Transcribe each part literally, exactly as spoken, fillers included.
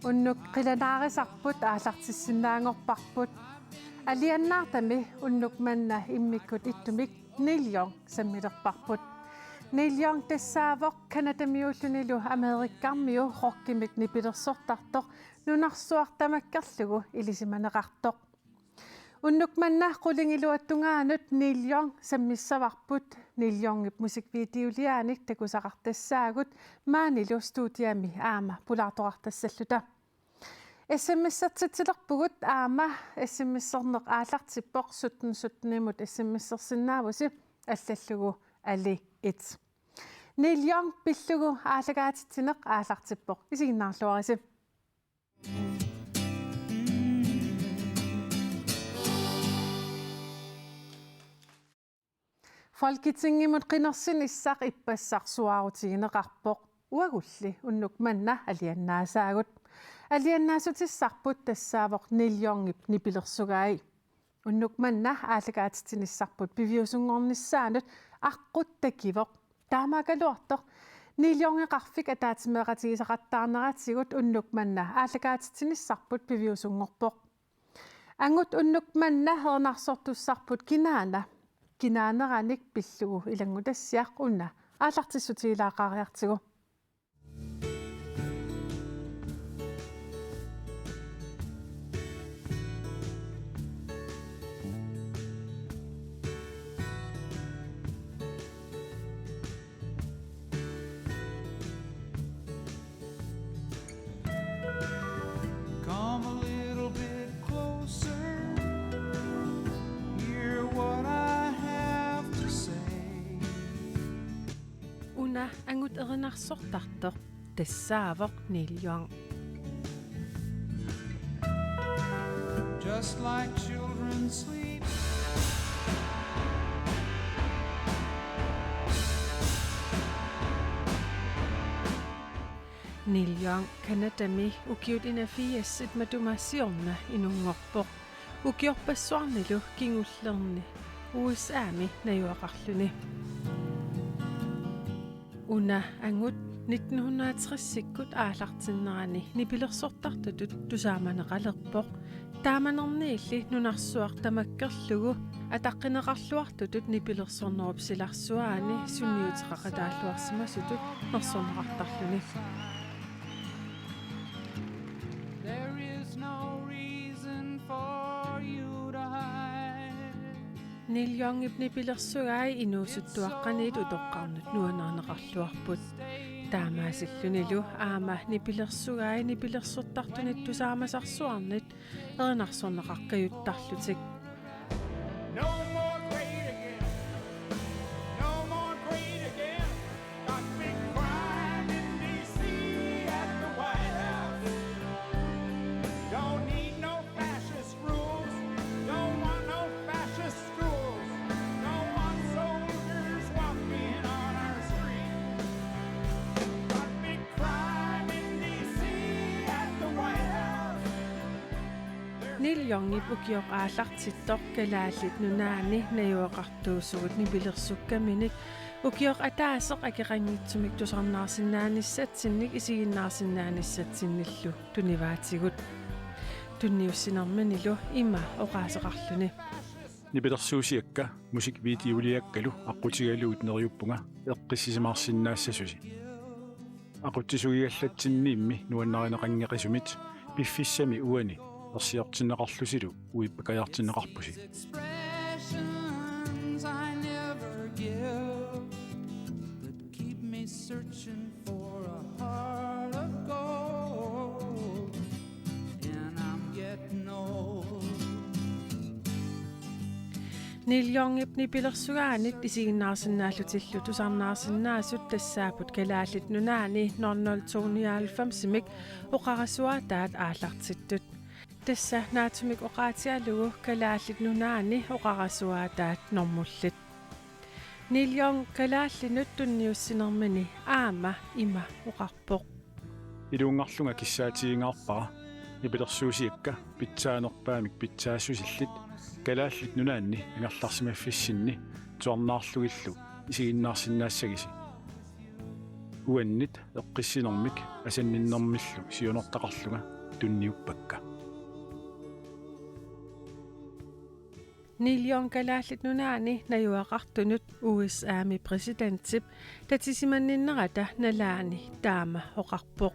Unnuk qilanaarisarput aallartissinnaanngorparput. Alianaartami unnuk manna immikkut ittumik Neil Young sammilerparput. Neil Young tassaavoq Canadamiuullunilu Amerikkarmiu rockimik nipilersortartoq nunarsuaq tamakkerlugu ilisimaneqartoq. Unnuk manna qulingiluat tungaanut Neil Young sammissavarput. Neil Youngip musikvideoliaanik takusaqartassaagut maanilu studiami aamma pulaartoqartassalluta. S M S-ertitsilerpugut aamma S M S-erneq aallartippoq sytten sytten-imut S M S-ersinnaavusi allallugu ali et. Neil Young pillugu aallakaatitsineq aallartippoq, isiginnaarluarisi. Folketingimut qinersinissaq ippassaq suaarutigineqarpoq. Uagulli unnuk manna alianaasaagut. Alianaassutissarput tassaavoq Neil Youngip nipilersugai. Unnuk manna aallakaatitsinissarput piviusunngornissaanut aqqut takivoq. Taamaakkaluartoq Neil Youngeqarfik ataatsimeeqatigisaqattaarneratigut unnuk manna aallakaatitsinissarput piviusunngorpoq. Angut unnuk manna erinarsortussarput kinaana, kinaaneranik pillugu ilanngutassiaq una aallartissutigilaaqaariartigu. Come a little bit closer. Hear what I have to say. Una angut erinarsortartoq tassaavoq Neil Young. Just like children sleep. Neil Young Canadami ukiut enogfirsit matuma siorna inunngorpoq. Ukiorpassuarnilu kingullerni U S A-mi najugaqarluni. Una angut nitten hundrede og tres-ikkut aallartinnerani nipilersortartutut tusaamaneqalerpoq. Taamanerniilli nunarsuaq tamakkerlugu ataqqineqarluartutut nipilersornerup silarsuaani sunniuteqaqataalluarsimasutut nersorneqartarluni. There is no reason for you to hide. Neil Youngip nipilersugai inuusuttuaqqaniit utoqqarnut nuannarineqarluarput. Taamaasillunilu aamma nipilersugai nipilersortartunit tusaamasarsuarnit erinarsorneqaqqajuttarlutik. No more great again. No more great again. Got big crime in D C at the White House. Don't need no fascist rules. Don't want no fascist schools. Don't want soldiers walking on our street. Got big crime in D C at the White House. Neil Youngip ukioq aallartittoq Kalaallit Nunaanni najugaqartuusugut nipilersukkaminik ukioq ataaseq akeqanngitsumik tusarnaarsinnaanissatsinnik isiginnaarsinnaanissatsinnilu tunivaatigut. Tunniussinerminilu ima oqaaseqarluni. Nipilersuusiakka musikvideoliakkalu aqqutigalugit neriuppunga eqqissisimaarsinnaassasusi. Aqutsisugigallatsinniimmi nuannarineqanngitsumik piffissami uani ersiortinneqarlusilu uippakajartinneqarpusi. Expressions I never give that keep me searching for a heart of gold. And I'm getting old. Neil Youngip nipilersugaanit isiginnaarsinnaallutillu tusarnaarsinnaasut tassaapput Kalaallit Nunaanni nul nul to nioghalvfems-imik oqarasuaataat aallartittut. Tassa naatsumik oqaatigalugu Kalaallit Nunaanni oqarasuaataat normullit. Neil Young kalaallinut tunniussinermini aamma ima oqarpoq: Iluunngarlunga kissaatigingaarpara nipilersuusiakka pitsaanerpaamik pitsaassusillit Kalaallit Nunaanni angerlarsimaffissinni tusarnaarlugillu isiginnaarsinnaassagisi. Uannit eqqissinermik asanninnermillu siunertaqarlunga tunniuppakka. Neil Young Kalaallit Nunaanni najugaqartunut U S A-mi præsidentip tatisimanninnerata nalaani taama oqarpoq.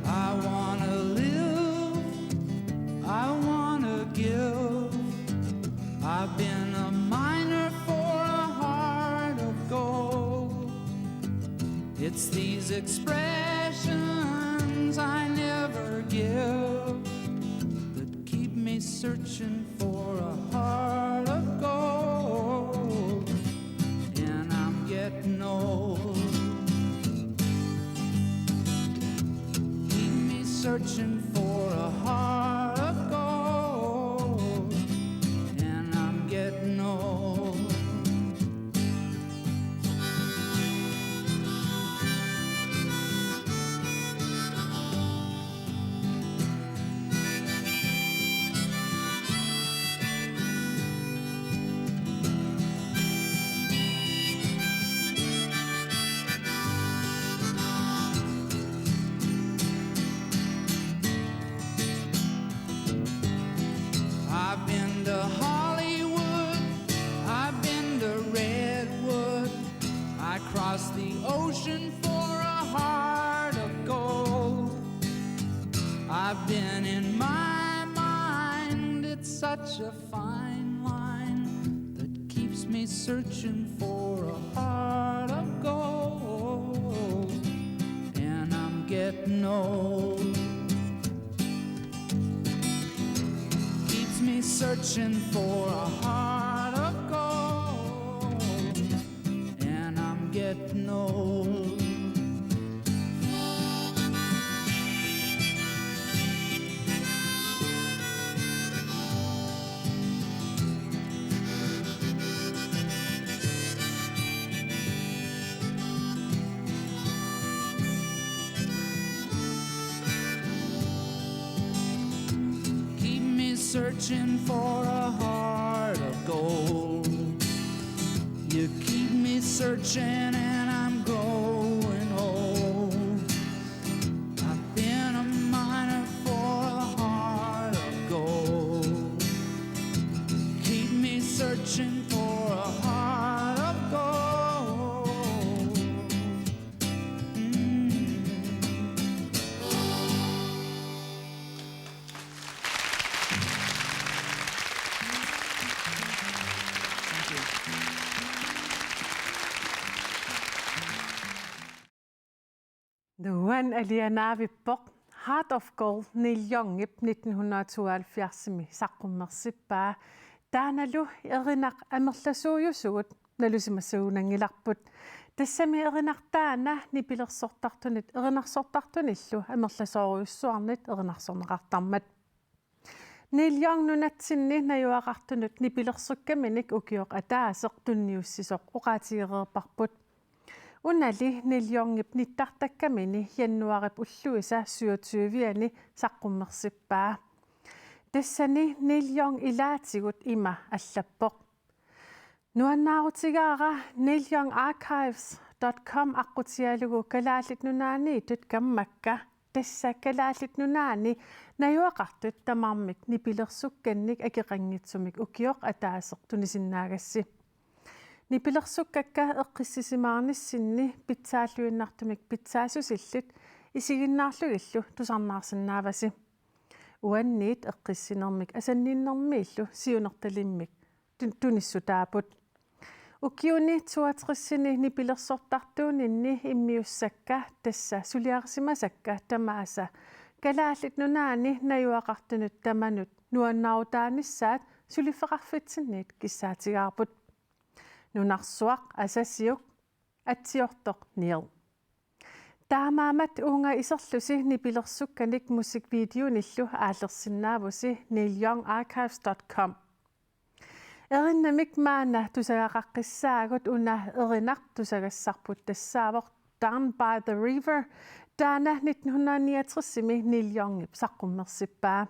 I wanna live, I wanna give. I've been a miner for a heart of gold. It's these expressions I never give that keep me searching for a heart of gold. And I'm getting old. Keep me searching for a heart of gold. And I'm getting old. I've been to Hollywood, I've been to Redwood, I crossed the ocean for a heart of gold. I've been in my mind, it's such a fine line that keeps me searching for a heart of gold. And I'm getting old. Keeps me searching for a heart of gold. And I'm getting old. Keep me searching for a heart of gold. You keep me searching and I'm growing old. I've been a miner for a heart of gold. Keep me searching for a heart of gold. Mm. Nuan alianaavippoq. Heart of Gold Neil Youngip nitten hundrede tooghalvfjerdsimi saqqummersippaa. Taannalu erinaq amerlasuujusugut nalusimassagunanngilarput. Tassami erinaq taanna nipilersortartunit erinarsortartunillu amerlasoorujussuarnit erinarsorneqartarmat. Neil Young nunatsinni najugaqartunut nipilersukkaminik ukioq ataaseq tunniussisoq oqaatigereerparput. Unali Neil Youngip nittartakkamini januaarip ulluisa syvogtyve-ani saqqummersippaa. Tassani Neil Young ilaatigut ima allappoq: Nuannaarutigaara Neil Young Archives dot com aqqutigalugu Kalaallit Nunaanniittut kammakka, tassa Kalaallit Nunaanni najugaqartut tamarmik nipilersukkannik akeqanngitsumik ukioq ataaseq tunisinnaagassi. Nipilersukkakka eqqissisimaarnissinni pitsaalluinnartumik pitsaassusillit isiginnaarlugillu tusarnaarsinnaavasi. Uanniit eqqissinermik asanninnermiillu siunertalimmik tun-, tunissutaapput. Ukiuni toogtresini nipilersortartuuninni immiussakka, tassa suliarisimasakka tamaasa Kalaallit Nunaanni najugaqartunut tamanut nuannaarutaanissaat suliffeqarfitsinniit kissaatigaarput. Nunarsuaq asasiuk atsiortoq Neil. Taamaammat uunga iserlusi nipilersukkanik musikvideonillu aallersinnaavusi neil young archives dot com. Erinnamik maanna tusagaqaqqissaagut, una erinaq tusagassarput tassaavoq Down by the River, taanna nitten hundrede niogtresimi Neil Youngip saqqummersippaa.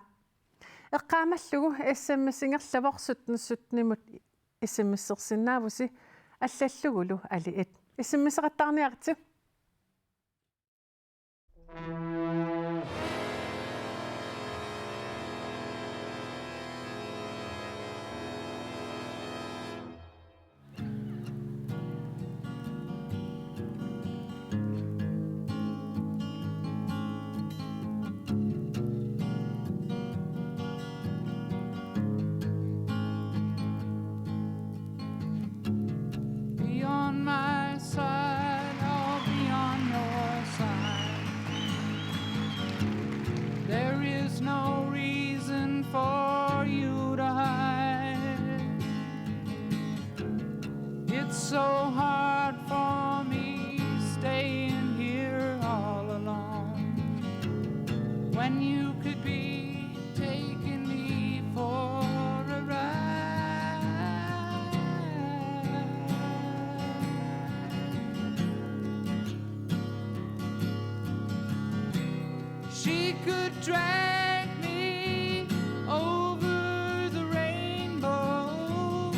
Eqqaamallugu S M S ingerlavoq sytten syttenimut, S M S-ersinnaavusi allallugulu aliit. S M S-eqattaarniaritsi. Be on my side, I'll be on your side. There is no reason for you to hide. It's so hard for me staying here all alone when you could be taking me for a ride. She could drag me over the rainbow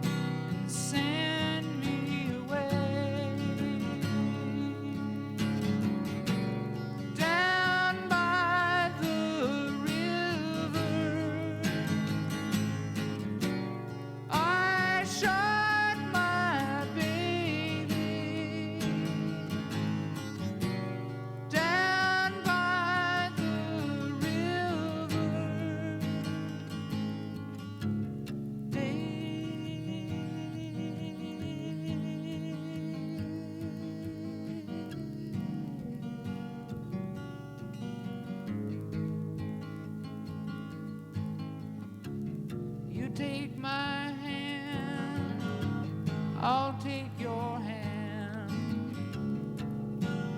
and send me away down by the river. I shot my baby down by the river. You take my hand, I'll take your hand.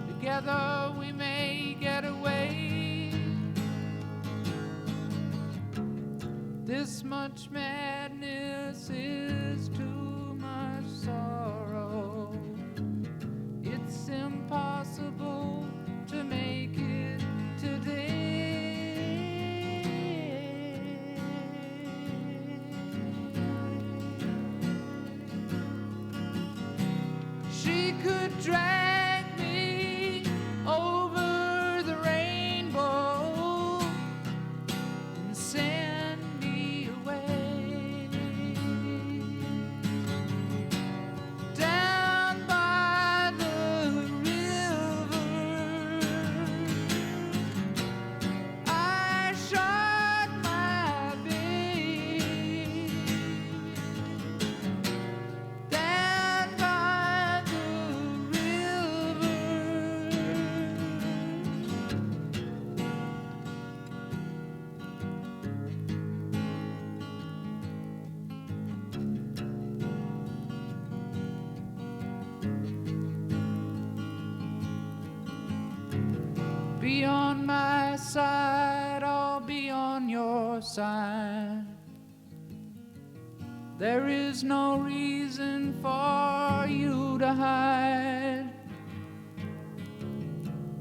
Together we may get away. This much madness is too much sorrow. It's impossible to make it today. She could drag me over the rainbow and send me away down by the river. I shot my baby down by the river. Be on my side, I'll be on your side. There is no reason for you to hide.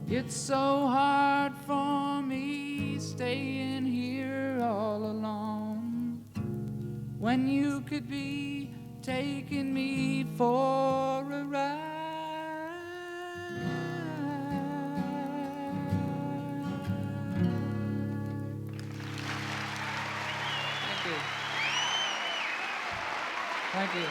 It's so hard for me staying here all alone when you could be taking me for a ride. Thank you. Thank you.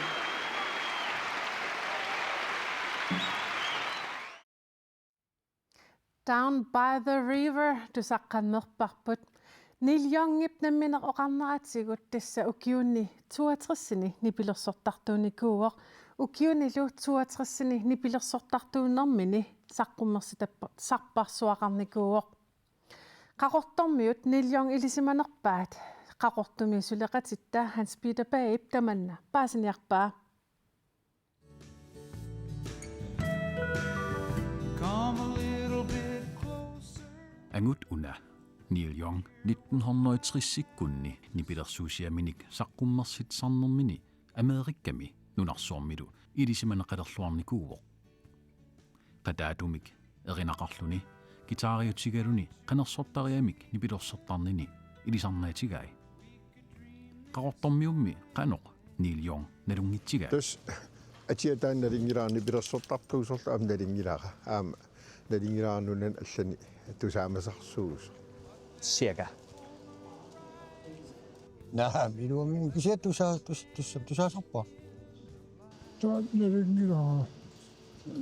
Down by the River tusaqqammerparput. Neil Youngip nammineq oqarneratigut tassa ukiuni toogtresini nipilersortartuunikuuvoq. Ukiunilu toogtresini nipilersortartuunnermini saqqummersitappa-, sarparsuaqarnikuuvoq. Qaqortormiut Neil Young ilisimanerpaat Qaqortumi suleqatitta Hans Peter Babe tamanna paasiniarpaa. Angut una Neil Young nitten hundrede og tres-ikkunni nipilersuusiaminik saqqummersitsisarnermini Amerikami nunarsuarmilu ilisimaneqalerluarnikuuvoq. Qataatumik erinaqarluni, guitariutigaluni qanersortariamik nipilersortarnini ilisarnaatigai. Qaqortormiummi qanoq Neil Young nalunngitsigaa? Tassa atia taanna nalunngilara, nipilersortartuusorlu aamma nalunngilara. Aamma nalunngilara nunani allani tusaamasarsuusoq. Cirka. Naamik, iluamik kisiat tusaa-, tus-, tus-, tusaasarpara. Taanna nalunngilara.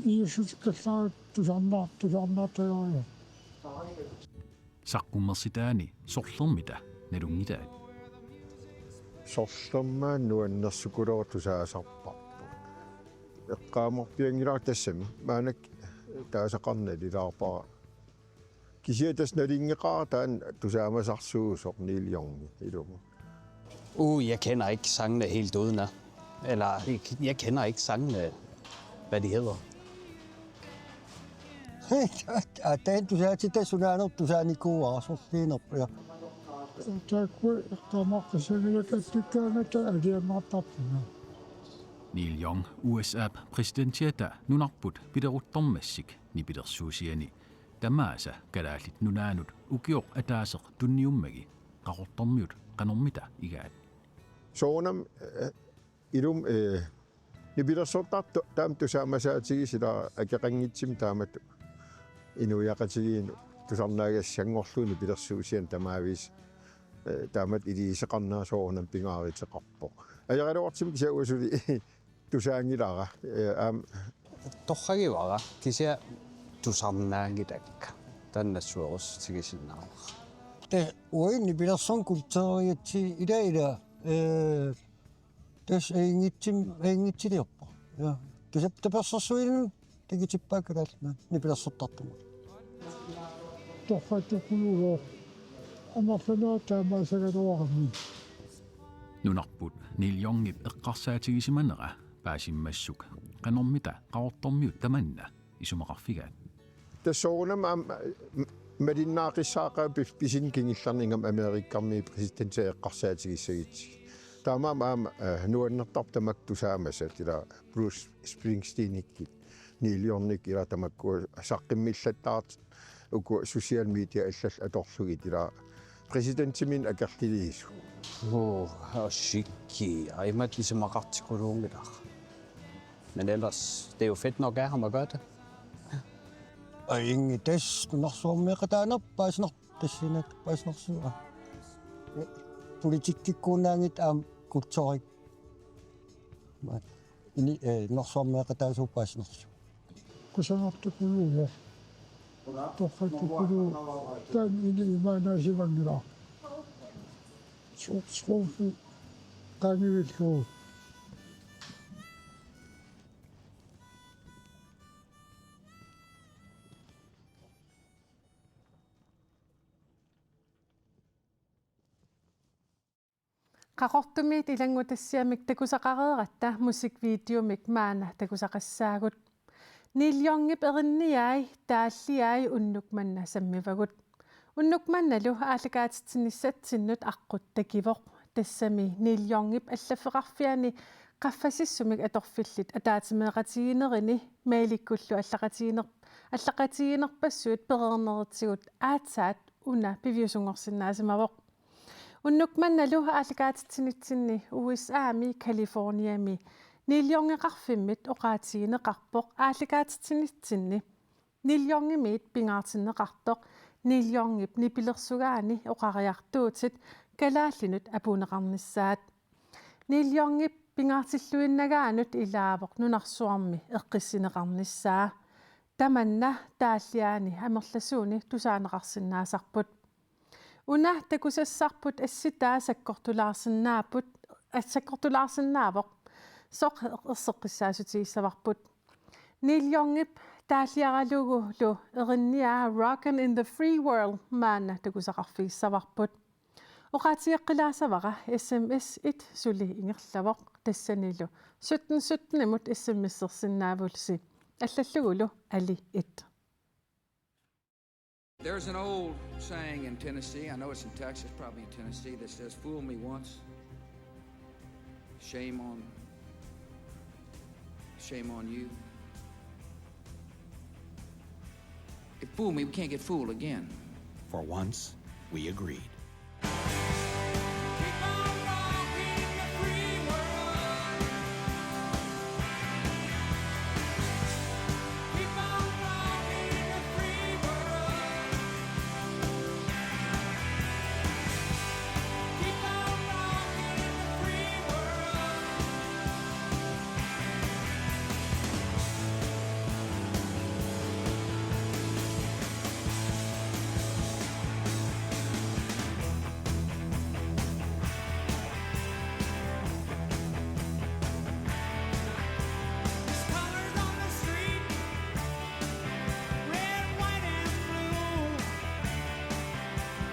Iissutikkallaat tusarnaa-, tusarnaartagariga. Saqqummersitaani sorlermita nalunngitaat? Sorlermaanna nuannersukulooq tusaasarparput. Eqqaamarpianngilara tassami. Maannakkut taasaqarneq ilaarpara. Kisianni tassa nalunngeqaara taanna tusaamasarsuusoq Neil Young ilumut. Uh, jeg kender ikke sangene helt udenad. Eller, jeg, jeg kender ikke sangene, hvad de hedder. Taanna tusaatitta sunaanerput tusaanikuuara, sorliinerput, ja. Taakku eqqaamaqqissaanngilakka attukkaangata alianaartarpunga. Neil Young U S A-p præsidentiata nunarput pileruttormassuk nipilersuusiani tamaasa Kalaallit Nunaannut ukioq ataaseq tunniummagi Qaqortormiut qanormita igaat? Soorunami, eh, ilumut, eh, nipilersortartut taama tusaamasaatigisoq ilaa akeqanngitsumik taamatut inuiaqatigiinnut tusarnaagassanngorlugu nipilersuusianut tamaavisa, eh, taamatut iliuuseqarnera soorunami pingaaruteqarpoq. Ajoraluartumik kisianni uanga suli tusaanngilara, eh, aamma. Torragivara, kisianni tusarnaanngilakka. Taanna nassuerussutigisinnaavarput. Tassa uagut nipilersorneq kulturigatsigit ila ila, eh, tassa ajunngitsum-, ajunngitsiliorpoq. Ja. Tassa tapersersuinermi takutippara Kalaallit Nunaat nipilersortartumut. Torrattukkuluuvoq. Amerlanerit taamaasagaluarami. Nunarput Neil Youngip eqqarsaatigisimanera paasimmassuk qanormita Qaqortormiut tamanna isumaqarfigaat? Tassa soorunami aamma, m-, malinnaaqissaaqaaq pis-, pisinnit kingullerni ingammik Amerikamiut præsidentiat eqqarsaatigissagutsigit. Taamaammat aamma, eh, nuannertarpoq tamakku tusaamasat, ilaa Bruce Springsteenikkut, Neil Youngikkut ilaa tamakku saqqummiillattaartut uku social media allallu atorlugit ilaa præsidentiminnut akerliliisut. Åh, og Shiki. Ej, man, de som har ret til kolometer. Men ellers, det er jo fedt nok af ham at gøre det. Og egentlig, det er nunarsuarmioqataanerput paasinar-, tassani paasinersuaq. Politikkikkut naanngit aamma kulturik. Ini, eh, nunarsuarmioqataasuuvoq paasinersuaq. Kusanartukuluu. Torrattukuluu. Taanna ini imaannaasimanngilaq. Su-, suufi qaangivillugu. Qaqortumiit ilanngutassiamik takusaqareeratta musikvideomik maanna takusaqassaagut. Neil Youngip erinniai taalliai unnuk manna sammivagut. Unnuk mannalu aallakaatitsinissatsinnut aqqut takivoq. Tassami Neil Youngip allaffeqarfiani qaffasissumik atorfillit ataatsimeeqatigiinnerini mailikkullu allaqatigiinner-, allaqatigiinnerpassuit pereernerisigut aatsaat una piviusunngorsinnaasimavoq. Unnuk mannalu aallakaatitsinitsinni U S A-mi Californiami Neil Youngeqarfimmit oqaatigineqarpoq aallakaatitsinitsinni Neil Youngimiit pingaartinneqartoq Neil Youngip nipilersugaani oqariartuutit kalaallinut apuunneqarnissaat. Neil Youngip pingaartilluinnagaanut ilaavoq nunarsuarmi eqqissineqarnissaa. Tamanna taalliaani amerlasuuni tusaaneqarsinnaasarput. Una takusassarput assitaa sakkortulaarsinnaapput, sakkortulaarsinnaavoq. Soorlu erseqqissaassutigissavara. Neil Youngip taalliaralugulu erinniaa Rockin' in the Free World maanna takusaqarfigissavara. Oqaatigeqqilaassavara S M S et suli ingerlavoq, tassanilu sytten sytten-imut S M S-ersinnaavussi. Allallugulu ali et. There's an old saying in Tennessee, I know it's in Texas, probably in Tennessee, that says, "Fool me once, shame on, shame on you." If fool me, we can't get fooled again. For once, we agreed.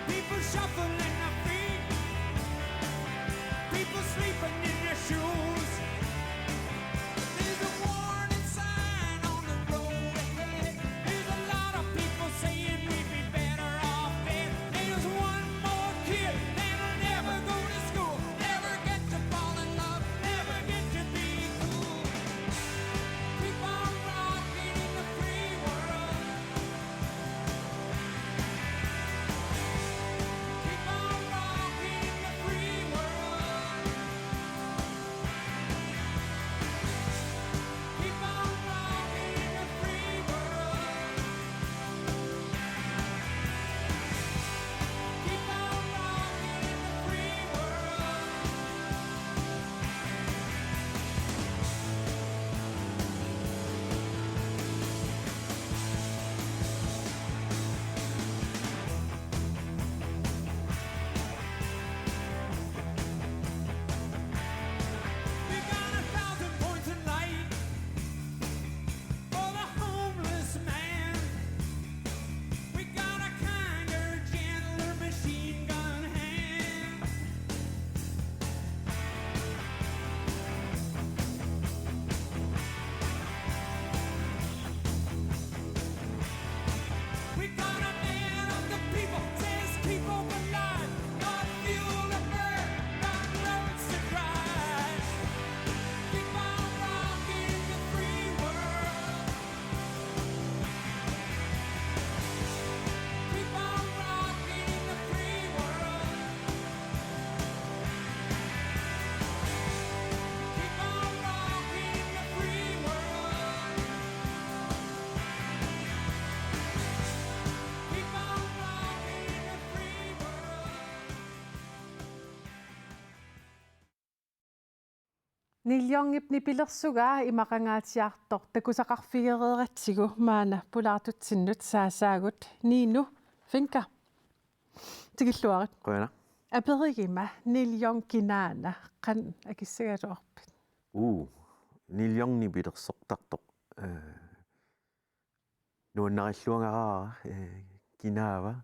People shuffling their feet. People sleeping in their shoes. There's a warning sign on the road ahead. There's a lot of people saying we'd be better off dead. There's one more kid that'll never go to school, never get to fall in love, never get to be cool. Keep on rocking in the free world. Keep on rocking in the free world. Keep on rocking in the free world. Keep on rocking in the free world. We got a thousand points of light for the homeless man. We got a kinder, gentler machine gun hand. We got a man of the people, says keep open line, not fuel to burn, not roads to drive. Keep on rocking the free world. Keep on rocking the free world. Keep on rocking the free world. Keep on rocking the free world. Neil Youngip nipilersugaa imaqangaatsiartoq takusaqarfigereeratsigu maanna pulaartutsinnut saasaagut. Nino Fencker, tikilluarit. Qujanaq. Aperigima Neil Young kinaana, qanoq akissagaluarpit? Uu, Neil Young nipilersortartoq. Eh, nuannarilluangaraara, eh, kinaava.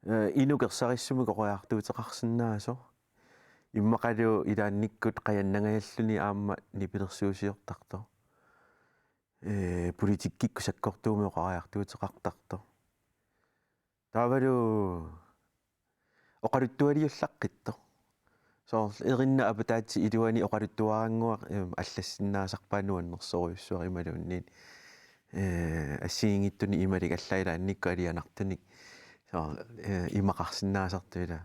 Eh, inuk ersarissumik oqariartuuteqarsinnaasoq. Immaqalu ilaannikkut qajannangajalluni aamma nipilersuusiortartoq. Eh, politikkikkut sakkortuumik oqariartuuteqartartoq. Taavalu oqaluttualiullaqqittoq. Soorlu erinnat apataatsip iluani oqaluttuarannguaq, em, allassinnaasarpaat nuannersorujussuaq imaluunniit, eh, assigiinngitsunik imalik allaat ilaannikkut alianartunik. Soorlu, eh, imaqarsinnaasartoq ila.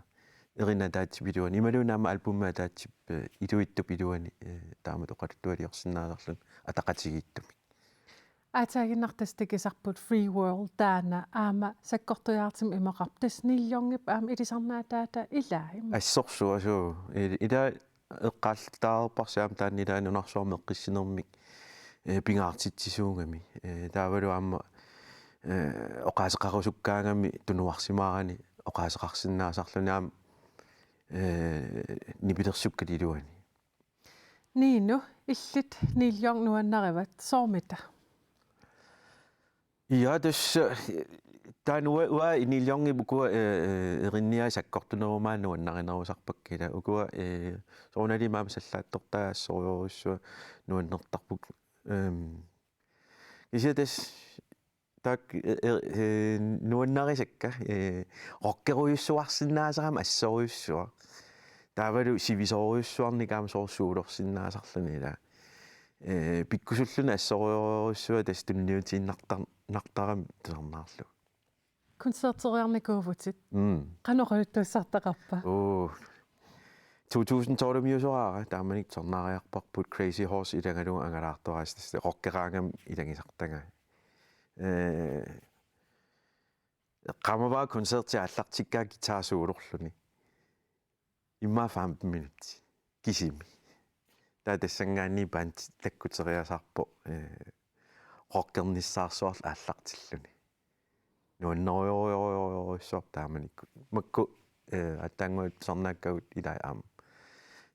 Erinnat ataatsip iluani. Imaluunniit aamma albumip ataatsip, eh, Iluitsup iluani, eh, taamatut oqaluttualiorsinnaasarluni ataqatigiittumik. Aatsaannguaq tassa takusarput Free World taanna aamma sakkortulaartumik imaqarpoq. Tassa Neil Youngip aamma ilisarnaataata ilaa, ima? Assorsuaq suu. I-, ila eqqaalluttaareerparsi aamma taanna ilaa nunarsuarmi eqqissinermik, eh, pingaartitsisuugami. Eh, taavalu aamma eh, oqaaseqarusukkaangami tunuarsimaarani oqaaseqarsinnaasarluni aamma, eh, nipilersukkat iluani. Nino, illit Neil Young nuannarivat, soormita? Ja, tassa, eh, taanna uanga, uanga Neil Youngip ukua, eh, eh, erinniai sakkortunerumaat nuannarinerusarpakka ila. Ukua, eh, soorunalimi aamma sallaattortaa assorujussuaq nuannertarput. Ehm, kisianni tassa taakku, eh, eh, eh, nuannarisakka, eh, rockerujussuarsinnaasarami assorujussuaq. Taavalu sivisoorujussuarnik aamma soorlu soolorsinnaasarluni ila. Eh, pikkusulluni assorujorujussuaq tassa tunniutiinnartar-, nartarami tusarnaarlugu. Koncerteriarnikuuvutit. Mm. Qanoq oqaluttuassartaqarpa? Oo. To tusind tolv-imiusoraara, taamanikkut tusarnaariarparput Crazy Horse ilagalugu angalaartoraassi, tassa rockeraangami ilagisartagai. Eh, eqqaamavara koncerti aallartikkaa guitar soolorluni. Immaqa femten minutsit kisimi. Taava tassanngaanniit bandi takkuteriasaarpoq, eh, rockernissaarsuarlu aallartilluni. Nuannerujorujorujorujussuarput taamanikkut. Makku, eh, aatsaannguaq tusarnaakkagut ilai aamma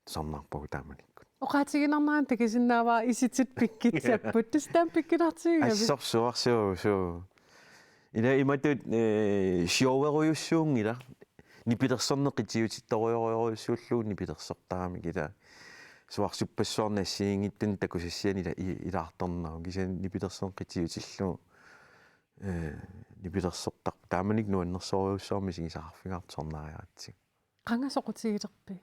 tusarnaarpagut taamanikkut. Oqaatiginarnerani takusinnaavara isitit pikkitsipput. Tassa taama pikkunartigigami. Assorsuaq, suu, suu. Ila imatut, eh, showerujussuunngilaq. Nipilersorneq qitiutittorujorujussuullugu nipilersortaramik ila. Suarsuppassuarnik assigiinngitsunik takusassianik ila i-, ilaartorneruvoq. Kisianni nipilersorneq qitiutillugu, eh, nipilersortarpoq. Taamanikkut nuannersorujussuarmik misigisaqarfigaartoq tusarnaariaratsigu. Qanga soqutigilerpit?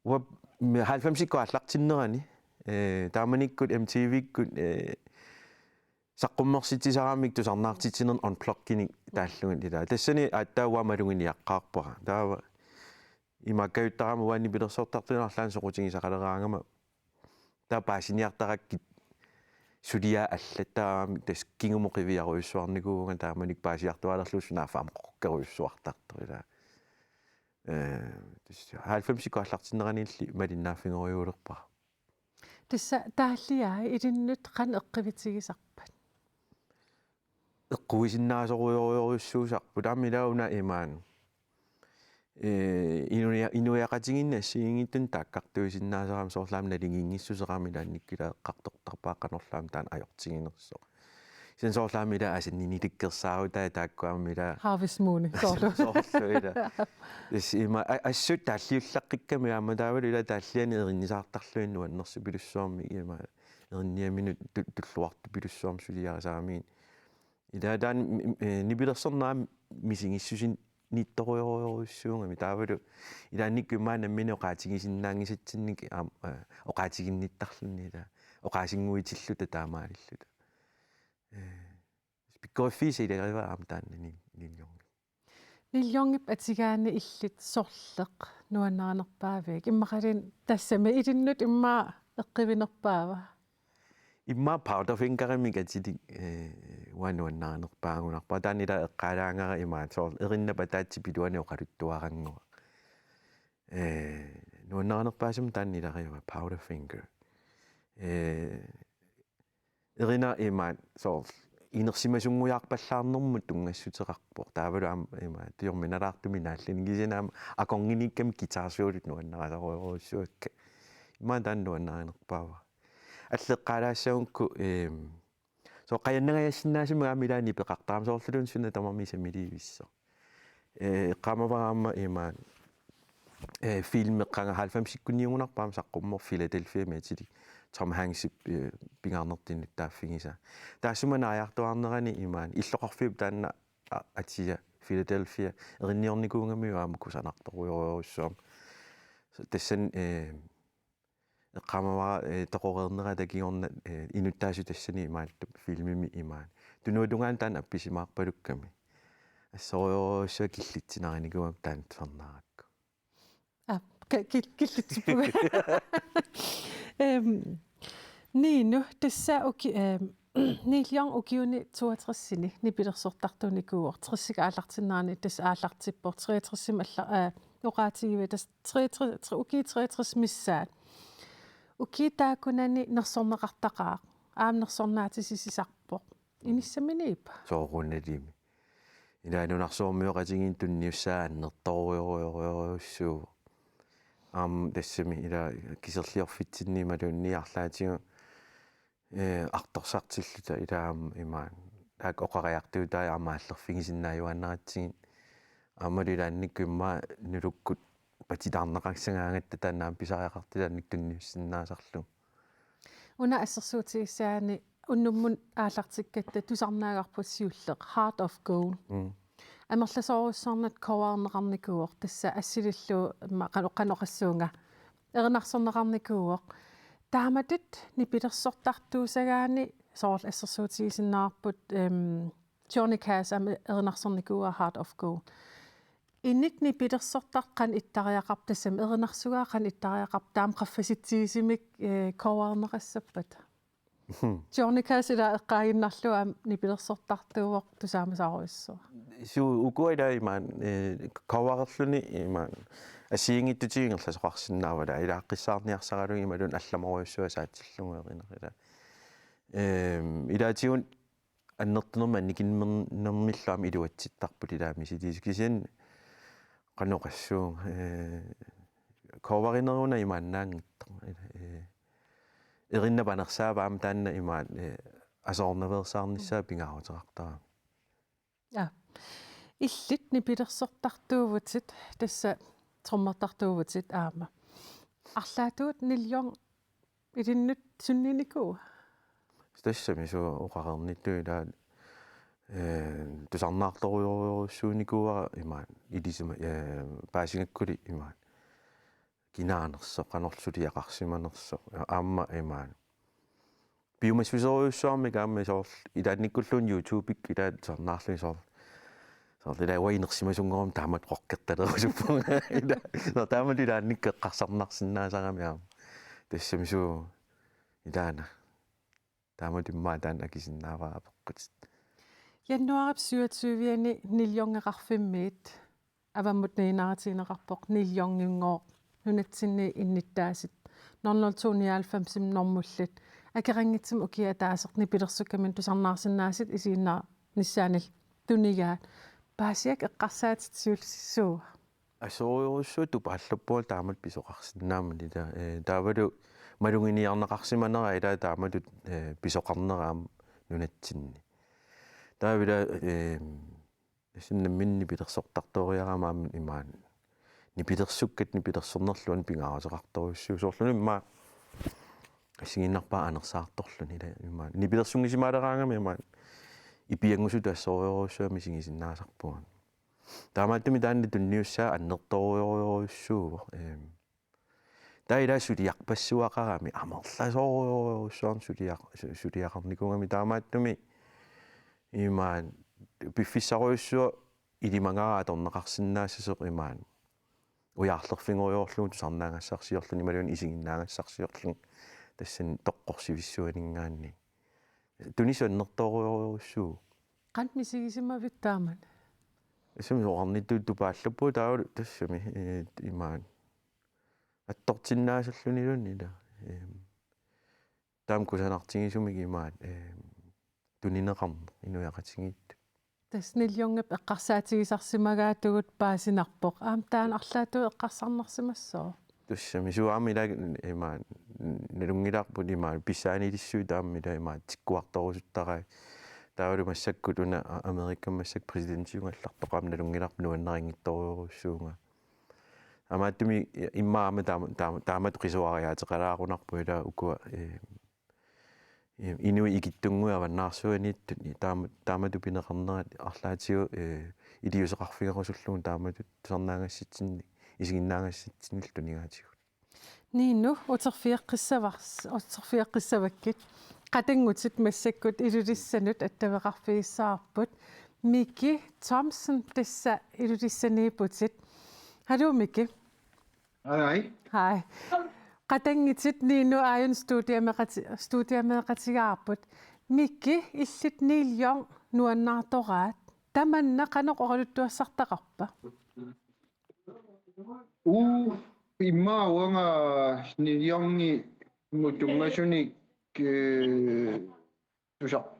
Uanga halvfemsikkut aallartinnerani, eh, taamanikkut M T V-kkut, eh, saqqummersitsisaramik tusarnaartitsinermi Unplugged-inik taallugit ila. Tassani aatsaat uanga maluginiaqqaarpara. Taava imaakkajuttarama uanga nipilersortartuni arlaannik soqutigisaqaleraangama. Taava paasiniartarakkit suliaat allat, taava tassa kingumut qiviarujussuarnikuuvunga taamanikkut paasiartuaalerlugu sunaaffa aamma rockerujussuartartoq ila. Eh, tassa halvfemsikkut aallartinneraniilli malinnaaffigerujuulerpara. Tassa taalliai ilinnut qanoq eqqivitigisarpat? Eqquisinnaasorujorujussuusarput aamma ila una imaani. Eh, inuia-, inuiaqatigiinni assigiinngitsunik taakkartuisinnaasaramik soorlu aamma naligiinngissuseq aamma ilaannikkut ila eqqartortarpaa qanorlu aamma taanna ajortiginersoq. Kisianni soorlu aamma ila asanninilikkersaarutai taakku aamma ila Harvest Moon, soorlu. Soorlu ila. Tassa ima a-, assut taalliullaqqikkamik aamma taavalu ila taalliani erinnisaartarlugit nuannersupilussuarmik ima erinniaminut tu-, tulluartupilussuarmik suliarisaramikkit. Ila taanna mi-, eh, nipilersorneq aamma misigissusinniittorujorujussuugami taavalu ilaannikkut immaqa nammineq oqaatigisinnaanngisatsinnik aamma, eh, oqaatiginnittarluni ila oqaasinnguitilluta taamaalilluta. Eh, pikkoriffiisa ilagivaa aamma taanna Neil, Neil Young. Neil Youngip atugaani illit sorleq nuannarinerpaaviuk? Immaqaluunniit tassami ilinnut immaqa eqqivinerpaava? Immaqa Powderfingerimik atilik, eh, uanga nuannarinerpaagunarpara. Taanna ila eqqaalaangara imaattoq soorlu erinnap ataatsip iluani oqaluttuarannguaq. Eh, nuannarinerpaasumik taanna ilagivaa Powderfinger. Eh, Erinaq imaattoq soorlu inersimasunngujaarpallaarnermut tunngassuteqarpoq. Taavalu aamma imaattoq tigorminalaartumik naalluni kisianni aamma akornginnikkami guitar soloit nuannarisorujussuakka. Immaqa taanna nuannarinerpaavara. Allat eqqaalaassagukku, ehm, soorlu qajannangajassinnaasumik aamma ilaanni peqartarami soorluluunniit suna tamarmi samiliivissoq. Eh, eqqaamavara aamma ima, eh, filmi qanga halvfemsikkunniugunarpoq aamma saqqummerpoq Philadelphiami atilik Tom Hanksip, eh, pingaarnertut inuttaaffigisaa. Taassuma naajartuaarnerani ima illoqarfiup taanna a-, atia Philadelphia erinniornikuugamiuk aamma kusanartorujorujussuarmik. Tassani, eh, eqqaamavara, eh, toqoreernerata kingorna, eh, inuttaasut tassani imaattumik filmimi imaani. Tunuatungaani taanna appisimaarpalukkami. Assorujorujussuaq killitsineqarnikuugakku taanna tusarnaarakku. Aa, ka-, kil-, killitsippunga. Ehm, Nino, tassa uki-, ehm, Neil Young ukiuni toogtresini nipilersortartunikuuvoq, tressikkut aallartinnerani tassa aallartippoq, treogtresimi alla-, eh, oqaatigivit tassa treogtres, tre-, ukiut treogtres missaat. Ukiut taakkunani nersorneqartaqaaq, aamma nersornaatisisisarpoq. Inissaminiippa? Soorunalimi. Ila nunarsuarmioqatigiinni tunniussaa annertoorujorujorujussuuvoq. Aamma tassami ila kiserliorfitsinni imaluunniit arlaatigut, eh, artorsartilluta ila aamma imaat. Taakku oqariartuutai aamma aallerfigisinnaajuaannaratsigit. Aammalu ilaannikkut immaqa nulukkut patitaarneqassagaangatta taanna aamma pisariaqartitaannik tunniussinnaasarlugu. Una assersuutigissaani unnummut aallartikkatta tusarnaagarput siulleq Heart of Gold. Mm. Amerlasoorujussuarnut covererneqarnikuuvoq tassa assilillu ma-, qano-, qanoq oqassuunga erinarsorneqarnikuuvoq. Taamatut nipilersortartuusagaanni soorlu assersuutigisinnaavarput, em, Johnny Cash aamma erinarsornikuuaa Heart of Gold. Inuit nipilersortartut qanoq ittariaqarput tassami erinarsugaa qanoq ittariaqarput taama qaffasitsigisumik, eh, covererneqassappat? Johnny Cash ila eqqaaginnarlugu aamma nipilersortartuuvoq tusaamasarujussuaq. Suu ukua ila imaat, eh, covererluni imaat assigiinngitsutigut ingerlasoqarsinnaavara ilaaqqissaarniarsaralugu imaluunniit allamorujussuaq saatsillugu erinarila. Ehm, ilaatigut annertunermik annikinnermillu aamma iluatsittarput ilaamisi. Kisianni qanoq oqassuunga, eh, coverineruna imaannaanngitsoq. Eh, erinap anersaava aamma taanna imaat, eh, aserornaveersaarnissaa pingaaruteqartarami. Ja. Illit nipilersortartuuvutit, tassa trommertartuuvutit aamma. Arlaatigut Neil Young ilinnut sunniinikuua? Tassami suu oqareernittut ila, eh, tusarnaartorujorujussuunikuuara imaat ilisima, eh, paasigakkuli imaat kinaanersoq, qanorlu suliaqarsimanersoq. Aamma imaat piumassuserujussuarmik aamma soorlu ilaannikkulluunniit YouTube-ikkut ila tusarnaarluni soorlu. Soorlu ila uanga inersimasunngormat taamatut rockertalerusuppunga. Ila, soorlu taamatut ilaannikkut eqqarsarnarsinnaasarami aamma. Tassami suu ilaana. Taamatut immaqa taanna akisinnaavara apeqqutit. Januaarip syvogtyve-ani Neil Youngeqarfimmiit avammut niinnaarutigineqarpoq Neil Younginngooq nunatsinni innuttaasut nul nul to nioghalvfems normullit. Akeqanngitsumik ukiup ataaseq nipilersukkaminnik tusarnaarsinnaasut isiginnaarnissaanillu tunigaat. Paasiakka eqqarsaatit siulleq suua? Assorujussuaq tupaallappunga taamatut pisoqarsinnaammat ila, eh, taavalu maluginiarneqarsimanera ila taamatut, eh, pisoqarnera aamma nunatsinni. Taava ila, eh, tassani nammineq nipilersortartoriarama aamma imaat. Nipilersukkat nipilersornerlu aamma pingaaruteqartorujussuuvoq soorlumi immaqa assigiinnarpaa anersaartorluni ila imaat. Nipilersunngisimaaleraangami imaat. Ipianngusutut assorujorujussuaq misigisinnaasarpunga. Taamaattumik taanna tunniussaa annertoorujorujussuuvoq. Ehm, taava ila suliarpassuaqarami amerlasoorujorujussuarnik suliaq-, su-, suliaqarnikuugami taamaattumik imaat piffissarujussuaq ilimagaara atorneqarsinnaassasoq imaat. Ujaarlerfigerujoorlugu tusarnaagassarsiorluni imaluunniit isiginnaagassarsiorluni tassani toqqorsivissuaninngaanniit. Tunissaq annertoorujorujussuuvoq. Qanoq misigisimavit taamani? Tassami oqarnittut tupaallappunga taavalu tassami, eh, imaat. Attortinnaasarluniluunniit ila. Ehm, taama kusanartigisumik imaat, ehm, tunineqarneq inuiaqatigiittut. Tassa Neil Youngip eqqarsaatigisarsimagaatigut paasinarpoq. Aamma taanna arlaatigut eqqarsarnarsimassooq. Tassami suu aamma ila imaat nalunngilarput imaat pissaanilissuit aamma ila imaat tikkuartorusuttarai. Taavalu massakkut una a-, Amerikami massakkut præsidentiugallartoq aamma nalunngilarput nuannarinngitsorujussuugaa. Taamaattumik immaqa aamma taama-, taama-, taamatut qisuariaateqalaarunarpoq ila ukua, eh, eh, inuit ikittunnguit avannaarsuaniittut taama-, taamatut pineqarnerat arlaatigut, eh, iliuuseqarfigerusullugu taamatut tusarnaagassatsinnik, isiginnaagassatsinnillu tunigaatigut. Ninu, uterfigeqqissavars-, uterfigeqqissavakkit. Qatanngutit massakkut Ilulissanut attaveqarfigissavarput. Miki Thomsen tassa Ilulissaniipputit. Hallo Miki. Hej, hej. Hej. Qatanngutit Ninu aajuna studiameqati-, studiameeqatigaarput. Miki, illit Neil Young nuannaartoraat. Tamanna qanoq oqaluttuassartaqarpa? Uu, immaqa uanga Neil Youngimut tunngasunik, eh, tusar-,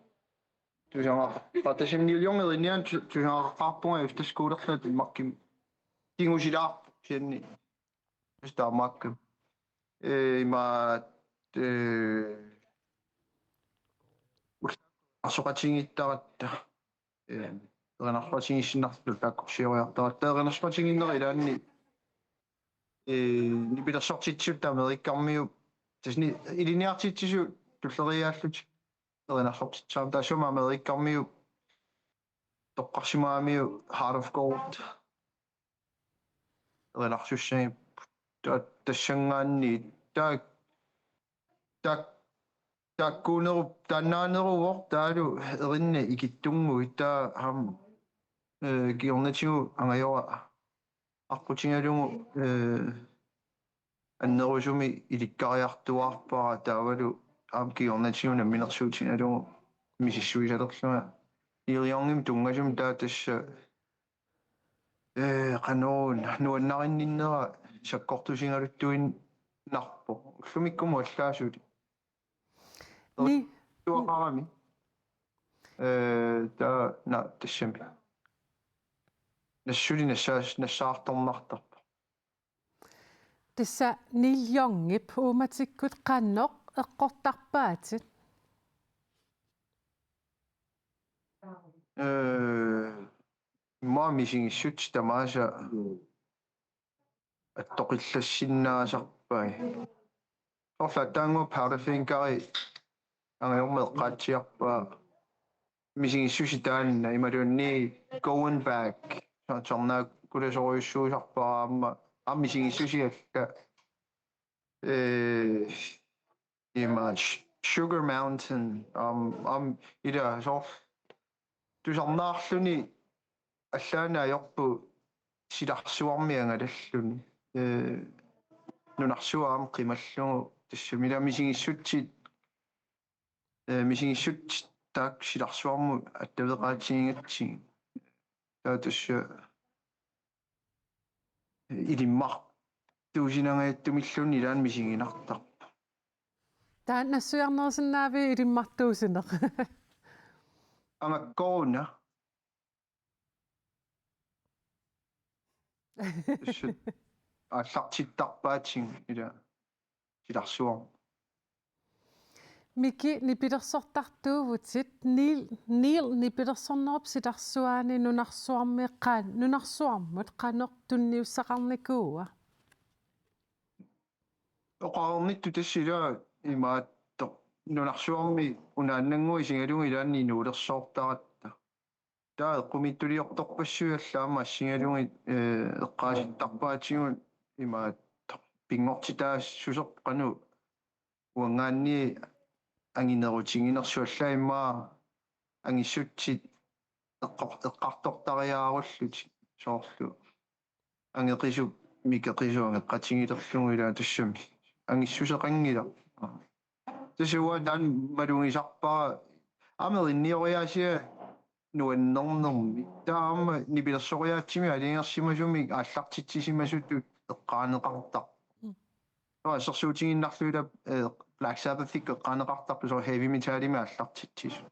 Tusagaqarpunga, tassa Neil Young erinniaanut tu-, tusagaqarpunga efterskolerluta Danmarkimi. Kingusilaarpoq kisianni. Tassa taamaakkami. Ee, ima, ee, arsoqatigiittaratta. Ee, erinarsoqatigiissinnarluta taakkorsioriartaratta. Erinarsoqatigiinnerit ilaanni, ee, nipilersortitsisut Amerikkarmiut. Tassa ni-, ilinniartitsisut tulleriiaallutik. Erinarsortitsisut taassuma Amerikkarmiut. Toqqarsimagamiuk Heart of Gold. Erinarsussagipput. Ta-, tassanngaanniit. Ta-, ta-, taakkuunerup-, taannaaneruvoq taavalu erinni ikittunnguit taava aamma, ee, kingornatigut angajora aqqutigalugu, ee, annerusumik ilikkariartuaarpara taavalu aamma kingornatigut namminersuutigalugu misissuisalerlunga. Neil Youngimut tunngasumik taava tassa, ee, qanoq nuannarinninnera sakkortusigaluttuinnarpoq. Ullumikkumut allaasuli. Ni- Tuaqarami. Ee, taava na-, tassami. Nassuli nassaas-, nassaartornartarpoq. Tassa Neil Youngip uummatikkut qanoq eqqortarpaatit? Ee, immaqa misigissutsit tamaasa attoqillassinnaasarpai. Soorlu aatsaannguaq Powderfingeri angajormat eqqaatsiarpaa. Misigissutsit taanna imaluunniit Going Back. Sa-, sarnaakkulasorujussuusarpara aamma. Aamma misigissutsit alla. Ee, ima Sh-, Sugar Mountain. Aam-, aamma ila soorlu tusarnaarluni allaanni ajorput silarsuarmi angalalluni. Ee, nunarsuaq aamma qimallugu tassami ila misigissutsit, ee, misigissutsit taakku silarsuarmut attaveqaatigigatsigit. Taava tassa ilimmartuusinangajattumilluunniit ilaanni misiginartarpoq. Taanna nassuiarnerusinnaaviuk ilimmartuusineq? Angakkoruna. Tassa aallartittarpaatigut ila silarsuarmut. Miki, nipilersortartuuvutit, Neil, Neil nipilersornerup silarsuaani nunarsuarmi qan-, nunarsuarmut qanoq tunniussaqarnikuua? Oqarnittut tassa ila imaattoq, nunarsuarmi unaannannguaq isigalugu ilaanni inuulersoortaratta. Taava eqqumiitsuliortorpassuit allat aamma assigalugit, ee, eqqaasittarpaatigut imaattoq pinngortitaassuseq qanoq uanngaanniit anginerutiginersoq, allat immaqa angissutsit eqqor-, eqqartortariaarullutik soorlu angeqisup mikeqisup angeqatigilerlugu ila tassami angissuseqanngilaq. Tassa uanga taanna malugisarpara aamma erinnioriaasia nuannernermi. Taava aamma nipilersoriaatsimik aalajangersimasumik aallartitsisimasutut eqqaaneqartarpoq. Mm. Taava assersuutigiinnarlugu ila, eh, Black Sabbathikkut eqqaaneqartarpoq soorlu heavy metalimik aallartitsisut.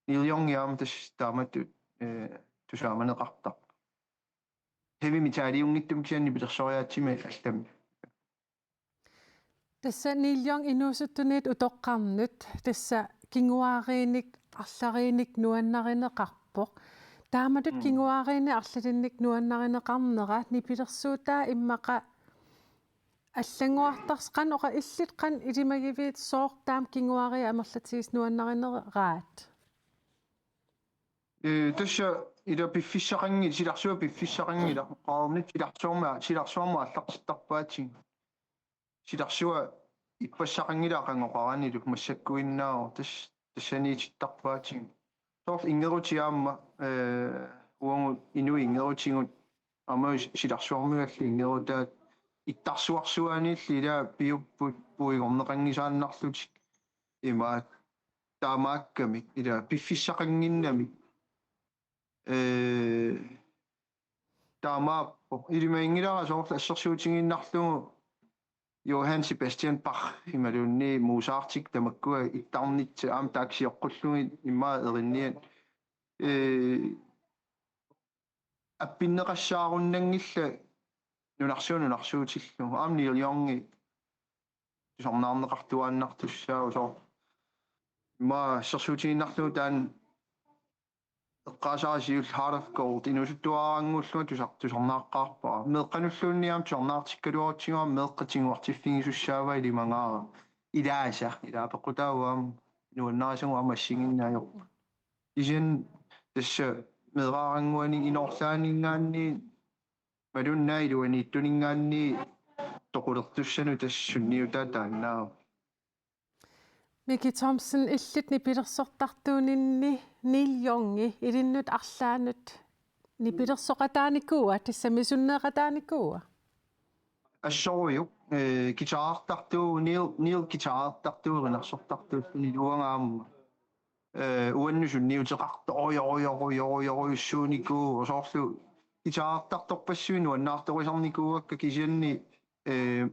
Neil Young aamma tassa taamatut, eh, tusaamaneqartarpoq. Heavy metaliunngitsumik kisianni nipilersoriaatsimik allamik. Tassa Neil Young inuusuttuniit utoqqarnut, tassa kinguaariinik, arlariinik nuannarineqarpoq. Taamatut Mm. kinguaariinik arlalinnik nuannarineqarnera nipilersuutaa immaqa allanngortarsi, qanoq oqa-, illit qanoq ilimagiviit sooq taama kinguaariit amerlatigisut nuannarineraat? Ee, tassa ila piffissaqanngilaq, silarsuaq piffissaqanngilaq, oqarnittut silarsuarmi, silarsuarmut aallartittarpaatigut. Silarsuaq ippassaqanngilaq aqagu oqaranilu massakkuinnaavoq, tas-, tassaniitittarpaatigut. Soorlu inngerutit aamma, ee, uagut inuit inngerutigut aamma silarsuarmigallu inngerutaat ittarsuarsuaaniilli ila piupput puigorneqanngisaannarlutik. Imaat taamaakkami ila piffissaqannginnami. Ee, taamaappoq. Ilimaginngilara soorlu assersuutigiinnarlugu Johann Sebastian Bach imaluunniit Mozartit tamakkua ittarnissat aamma taakku sioqqullugit immaqa erinniat ee, appinneqassaarunnanngillat nunarsuaq nunarsuutillugu. Aamma Neil Youngi tusarnaarneqartuaannartussaavoq, soorlu immaqa assersuutigiinnarlugu taanna eqqaasara siulleq Heart of Gold inuusuttuarannguullunga tusar-, tusarnaaqqaarpara. Meeqqanulluunniit aamma tusarnaartikkaluarutsigu aamma meeqqat tiguartiffigisussaavaat ilimangaara. Ilaasa, ilaa peqqutaavoq aamma nuannarisagut aamma assigiinngitsorpassuit. Kisianni tassa meeraarannguani inoorlaaninngaanniit imaluunniit iluaniittuninngaanniit toqulertussanut tassa sunniutaa taannaavoq. Miki Thomsen, illit nipilersortartuuninni Neil Youngi ilinnut arlaannut nipilersoqataanikuua, tassami sunneeqataanikuua? Assorujuk, ee, guitarertartuuvoq, Neil, Neil guitarertartuuvoq erinarsortartuulluni, uanga aamma. Ee, uannut sunniuteqartorujorujorujorujorujussuunikuuvoq, soorlu guitarertartorpassuit nuannaartorisarnikuuakka, kisianni, ee,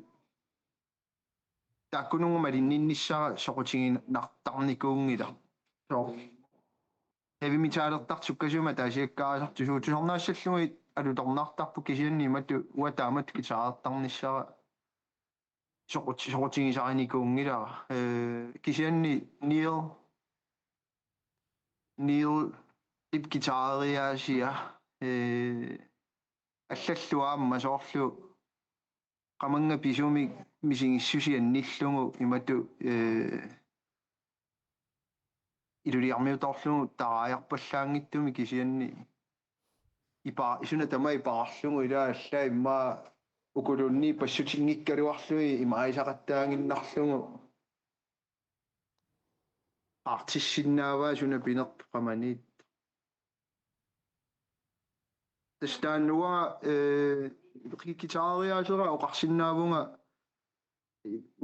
taakkununnga malinninnissara soqutiginartarnikuunngilaq. Soorlu heavy metalertartut sukkasuumik ataasiakkaasartut suut tusarnaassallugit alutornartarput, kisianni imatut uanga taamatut guitarertarnissara soqut-, soqutigisarinikuunngilara. Ee, kisianni Neil, Neil ip guitareriaasia, ee, allallu aamma soorlu qamannga pisumik misigissuseq annillugu imatut, ee, iluliarmiutoorlugu taraajarpallaanngitsumik, kisianni ipa-, isuna tamaat ipaarlugu ilaa allaat immaqa ukuluunniit passutinngikkaluarlugit imaasaqattaaginnarlugu. Qaartissinnaavaa suna pinerpoq qamaniit. Tassa taanna uanga, ee, gi-, guitareriaasera oqarsinnaavunga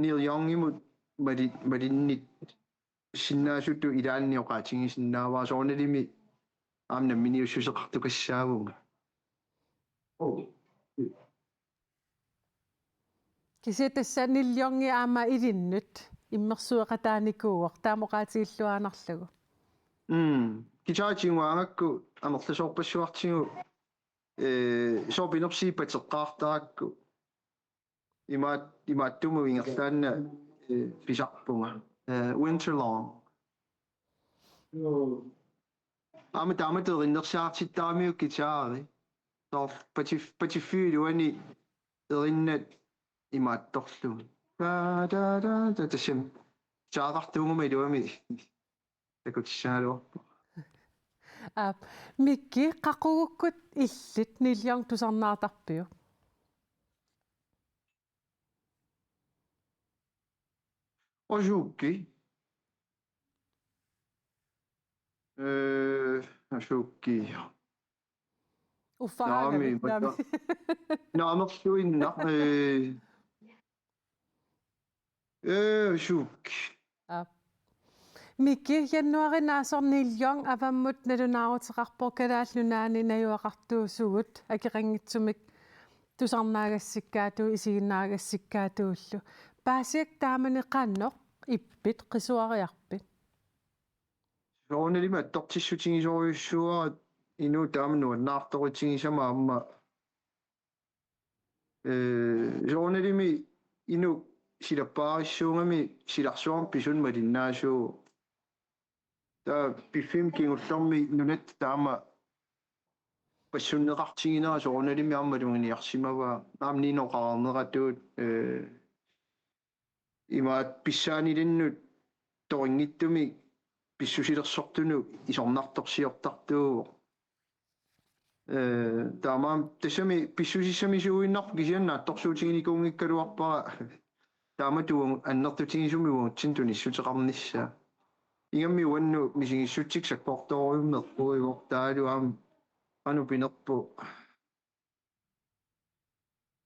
Neil Youngimut mali-, malinnissinnaasutut ilaanni oqaatigisinnaavara, soorunalimi aamma namminiussuseqartukassaavunga. Kisianni tassa Neil Youngi aamma ilinnut immersueqataanikuuvoq, taama oqaatigilluaannarlugu. Mm. Guitaritigut aagakku amerlasoorpassuartigu, ee, sooq pinerpoq, siipateqqaartarakku. Imaat-, imaattumut ingerlaannaq, ee, pisarpunga. Ee, Winterlong. Aamma taamatut erinnersaartittaramiuk guitari. Soorlu patif-, patiffiup iluani erinnat imaattorlugit. Da, da, da, da, tassami. Guitarertartuuguma iluamik takutissagaluarpoq. Aap, Miki, qaqugukkut illit Neil Young tusarnaartarpiuk? Asuukki. Ee, asuukki. Uffa. Naami, aamma, naami. Mata-, naamerluinnaq, ee, ee, asuukki. Aap. Miki, januaari naasoq Neil Young avammut nalunaaruteqarpoq Kalaallit Nunaanni najugaqartuusugut akeqanngitsumik tusarnaagassikkaatugut, isiginnaagassikkaatugullu. Paasiakka taamani qanoq ippit, qisuariarpit? Soorunalimi attortissutigisorujussuuara, inuit taama nuannaartoritigisama aamma. Ee, soorunalimi inuk silappaarissuugami silarsuarmi pisunik malinnaasuuvoq. Taava piffissami kingullermi nunatta taama passunneqartiginera soorunalimi aamma maluginiarsimavaa. Aamma Nino oqarneratut, ee, imaattoq pissaanilinnut torinngitsumik pissusilersortunut isornartorsiortartuuvoq. Ee, taamaammat tassami pissusissamisuuinnarpoq, kisianni naatsorsuutiginikuunngikkaluarpara taamatut uagut annertutigisumik uagutsinnut tunissuteqarnissaa. Ingammik uannut misigissutsikkut sakkortoorujussuarmik eqquivoq, taavalu aamma qanoq pinerpoq.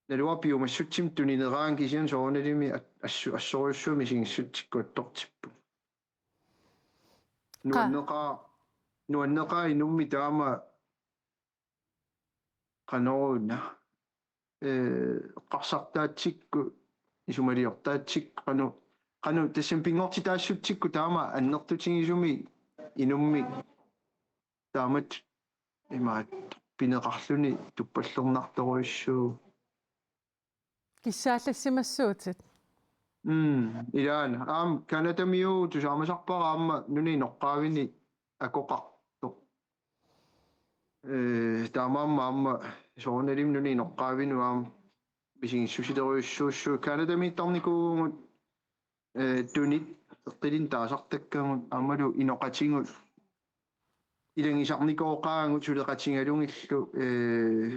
Naluara piumassutsimik tunineraangat, kisianni soorunalimi at-, assu-, assorujussuaq misigissutsikkut attortippoq. Qa- Nuanneqaaq, nuanneqaaq inummi taama qanoruna. Ee, eqqarsartaatsikkut, isumaliortaatsikkut, qanoq, qanoq tassami pinngortitaassutsikkut taama annertutigisumik inummi taamatut imaattoq pineqarluni tuppallernartorujussuuvoq. Kissaallassimassuutit. Mm, ilaana. Aamma Canadamiu tusaamasarpara aamma nunap inoqqaavini akoqartoq. Ee, taamaammat aamma soorunalimi nunap inoqqaavinut aamma misigissusilerujussuussuuvoq. Canadamiittarnikuuvugut, ee, tunit eqqilinnik taasartakkagut aammalu inoqatigut ilagisarnikooqaagut suleqatigalugillu, ee,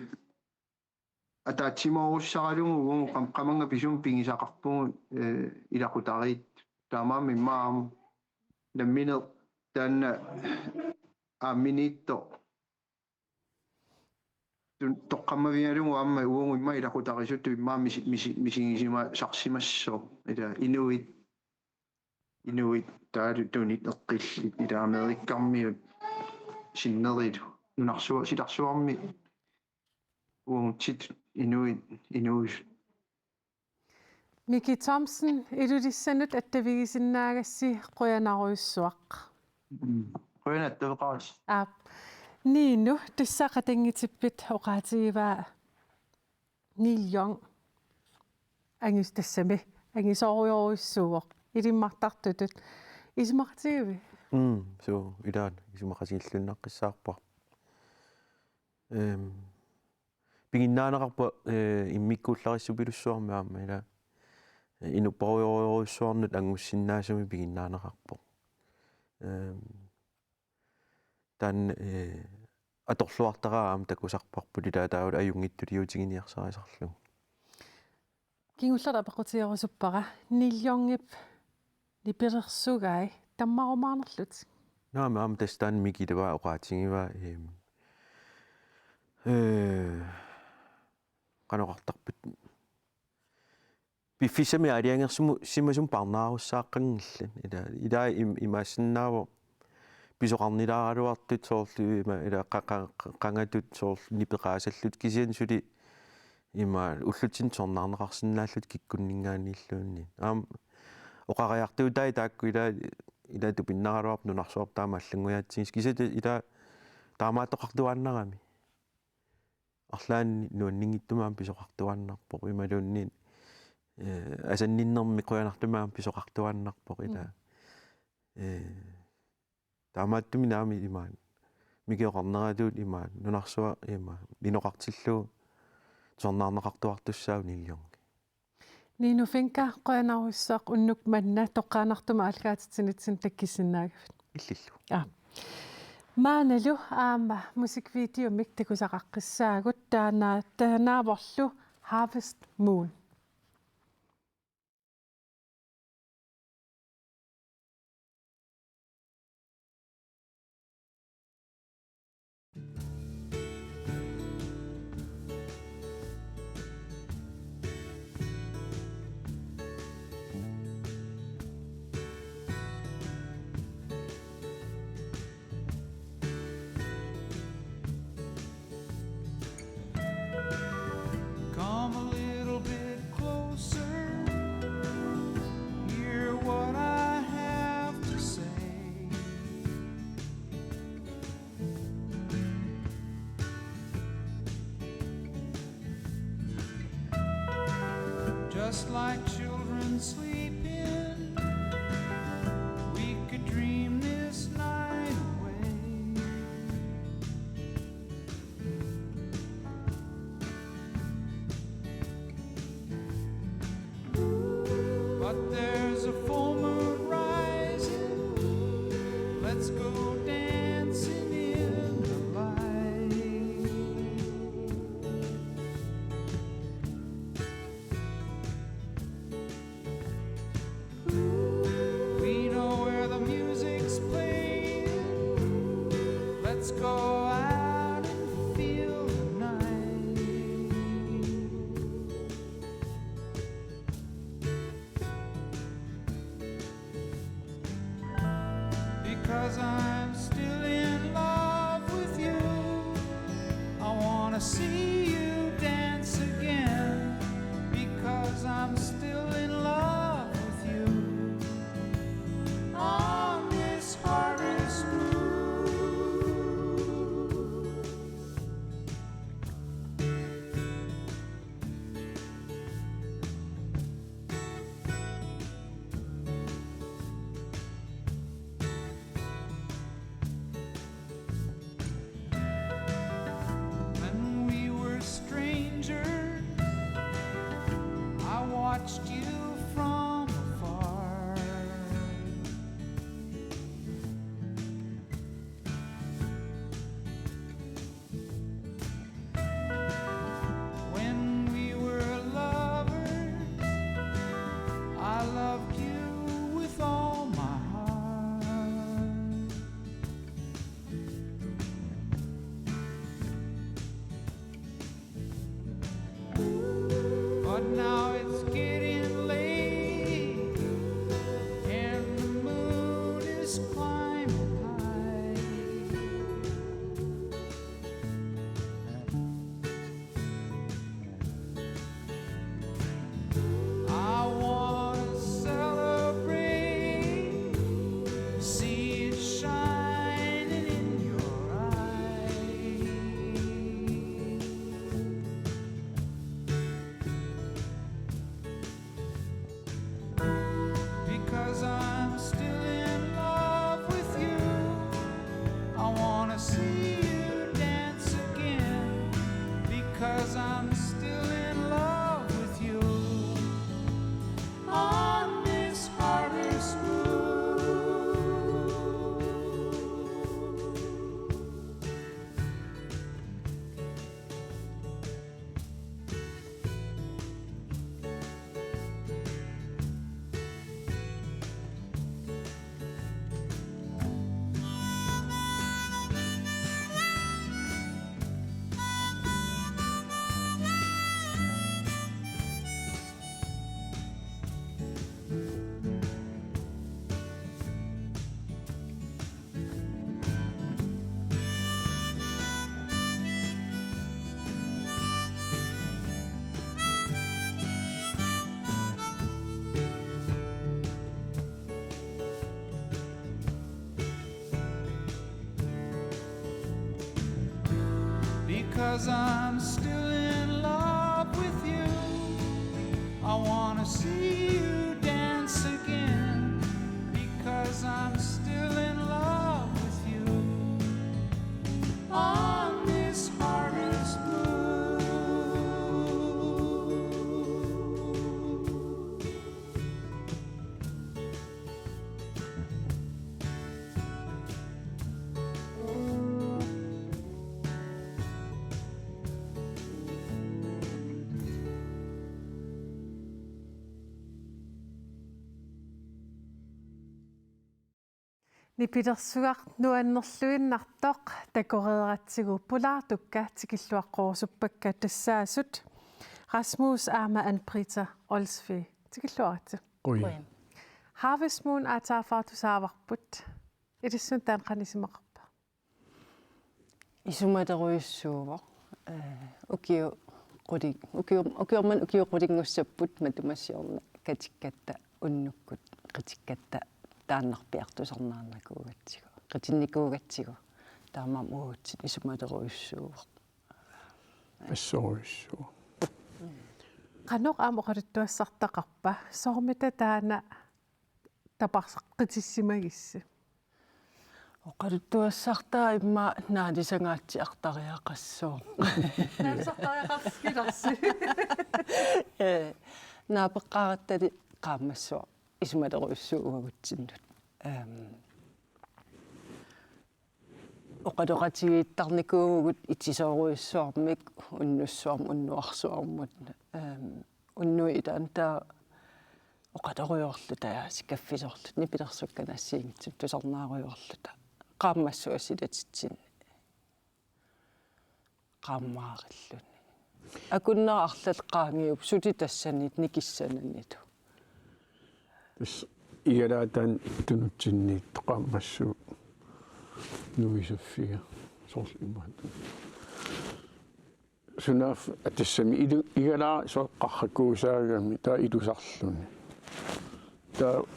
ataatsimoorussaralugu uagut qam-, qamannga pisumik pigisaqarpugut, ee, ilaqutariit. Taamaammat immaqa aamma nammineq taanna aamminiittoq tu-, toqqammavigalugu aamma uagut immaqa ilaqutarisutut immaqa misi-, misi-, misigisimasarsimassooq. Ila inuit, inuit taavalu tunit eqqillit, ila Amerikkarmiut sinnerilu. Nunarsua-, silarsuarmi uagutsitut inuit, inuit. Miki Thomsen, Ilulissanut attavigisinnaagassi qujanarujussuaq. Mm. Qujanaq attaveqarassi. Aap. Ninu, tassa qatanngutippit oqaatigivaa Neil Young angis-, tassami angisoorujorujussuuvoq. Ilimmartartutut. Isumaqatigivi? Mm, suu, ilaana isumaqatigilluinnaqqissaarpara. Ehm, piginnaaneqarpoq, eh, immikkuullarissupilussuarmik aamma ila, eh, inupparujorujorujussuarnut angussinnaasumik piginnaaneqarpoq. Ehm, taanna, eh, atorluartaraa aamma takusarparput ila taavalu ajunngitsuliutiginiarsariaqarlugu. Kingulleq apeqqutigerusuppara, Neil Youngip nipilersugai tammarumaarnerlutik. Naamik, aamma tassa taanna Mikileva oqaatigivaa, ehm, eh, qanoq oqartarpat. Piffissami aalajangersimasumik parnaarussaaqqanngillat. Ila, ila im-, imaassinnaavoq pisoqarnilaaraluartut soorlu ima, ila qa-, qa-, qa-, qangatut soorlu nipeqaasallutik, kisianni suli ima ullutsinni tusarnaarneqarsinnaallutik kikkunninngaanniilluunniit. Aamma oqariartuutai taakku ila, ila tupinnaraluarpoq nunarsuarput taama allanngujaatsigisoq. Kisianni ila taamaattoqartuaannarami. Arlaanni nuanninngitsumik aamma pisoqartuaannarpoq imaluunniit, eh, asanninnermik qujanartumik aamma pisoqartuaannarpoq ila. Mm. Eh, taamaattumik naamik imaat. Miki oqarneratuut imaat. Nunarsuaq imaat. Inoqartillugu tusarnaarneqartuartussaavoq Neil Young. Ninu Fencker, qujanarujussuaq unnuk manna toqqaannartumik aallakaatitsinitsinni takkissinnaagavit. Illillu. Aa. Maannalu aamma musikvideomik takusaqaqqissaagut, taanna, taannaavorlu Harvest Moon. Come a little bit closer. Hear what I have to say. Just like children sleeping, we could dream this night away. But there's a full moon rising. Let's go dancing in the light. We know where the music's playing. Let's go out and feel the night. Now it's getting late and the moon is climbing high. I wanna celebrate, see it shining in your eyes. Because I'm still in love with you. I wanna see you dance again. Because I'm still in love with you. On this harvest moon. Because I'm still in love with you. I wanna see you dance again. Because I'm still in love with you. On this harvest moon. Nipilersugaq nuannerluinnartoq takoreeratsigu pulaartukka tikilluaqqorusuppakka tassaasut. Rasmus aamma Anne-Britta Olsvig, tikilluaritsi. Qujan. Qujan. Harvest Moon aatsaarfeqartoq saavarput. Ilissinnut taanna qanoq isumaqarpa? Isumalerujussuuvoq. Eh, ukioq quli-, ukioq, ukioq manna ukiut qulinngussapput matuma siorna katikkatta unnukkut qitikkatta taannarpiaq tusarnaarnikuugatsigu. Qitinnikuugatsigu. Taamaammat uagutsinnut isumalerujussuuvoq. Assorujussuaq. Qanoq aamma oqaluttuassartaqarpa? Soormita taanna taparsaqqitissimagussi? Oqaluttuassartaa immaqa naalisangaatsiartariaqassooq. Naalisartariaqarsilarsi. Eh, naapeqqaarattali qaammassua isumalerujussuuvoq uagutsinnut. Ehm, oqaloqatigiittarnikuuvugut itisoorujussuarmik unnussuarmut unnuarsuarmut, ehm, unnuit ilaanni taava oqalorujoorluta, aasiit kaffisoorluta, nipilersukkanik assigiinngitsunik tusarnaarujoorluta, qaammassua silatitsinni qaammaarilluni. Akunnera arlallit qaangiupput suli tassaniittoq nikissananilu. Tassa igalaataani tunutsinniittoq qaammassua nuisaffiga soorlu imaattoq. Sunaaffa tassami ilu-, igalaara soorlu qarrakkuusaagami taava ilusarluni. Taava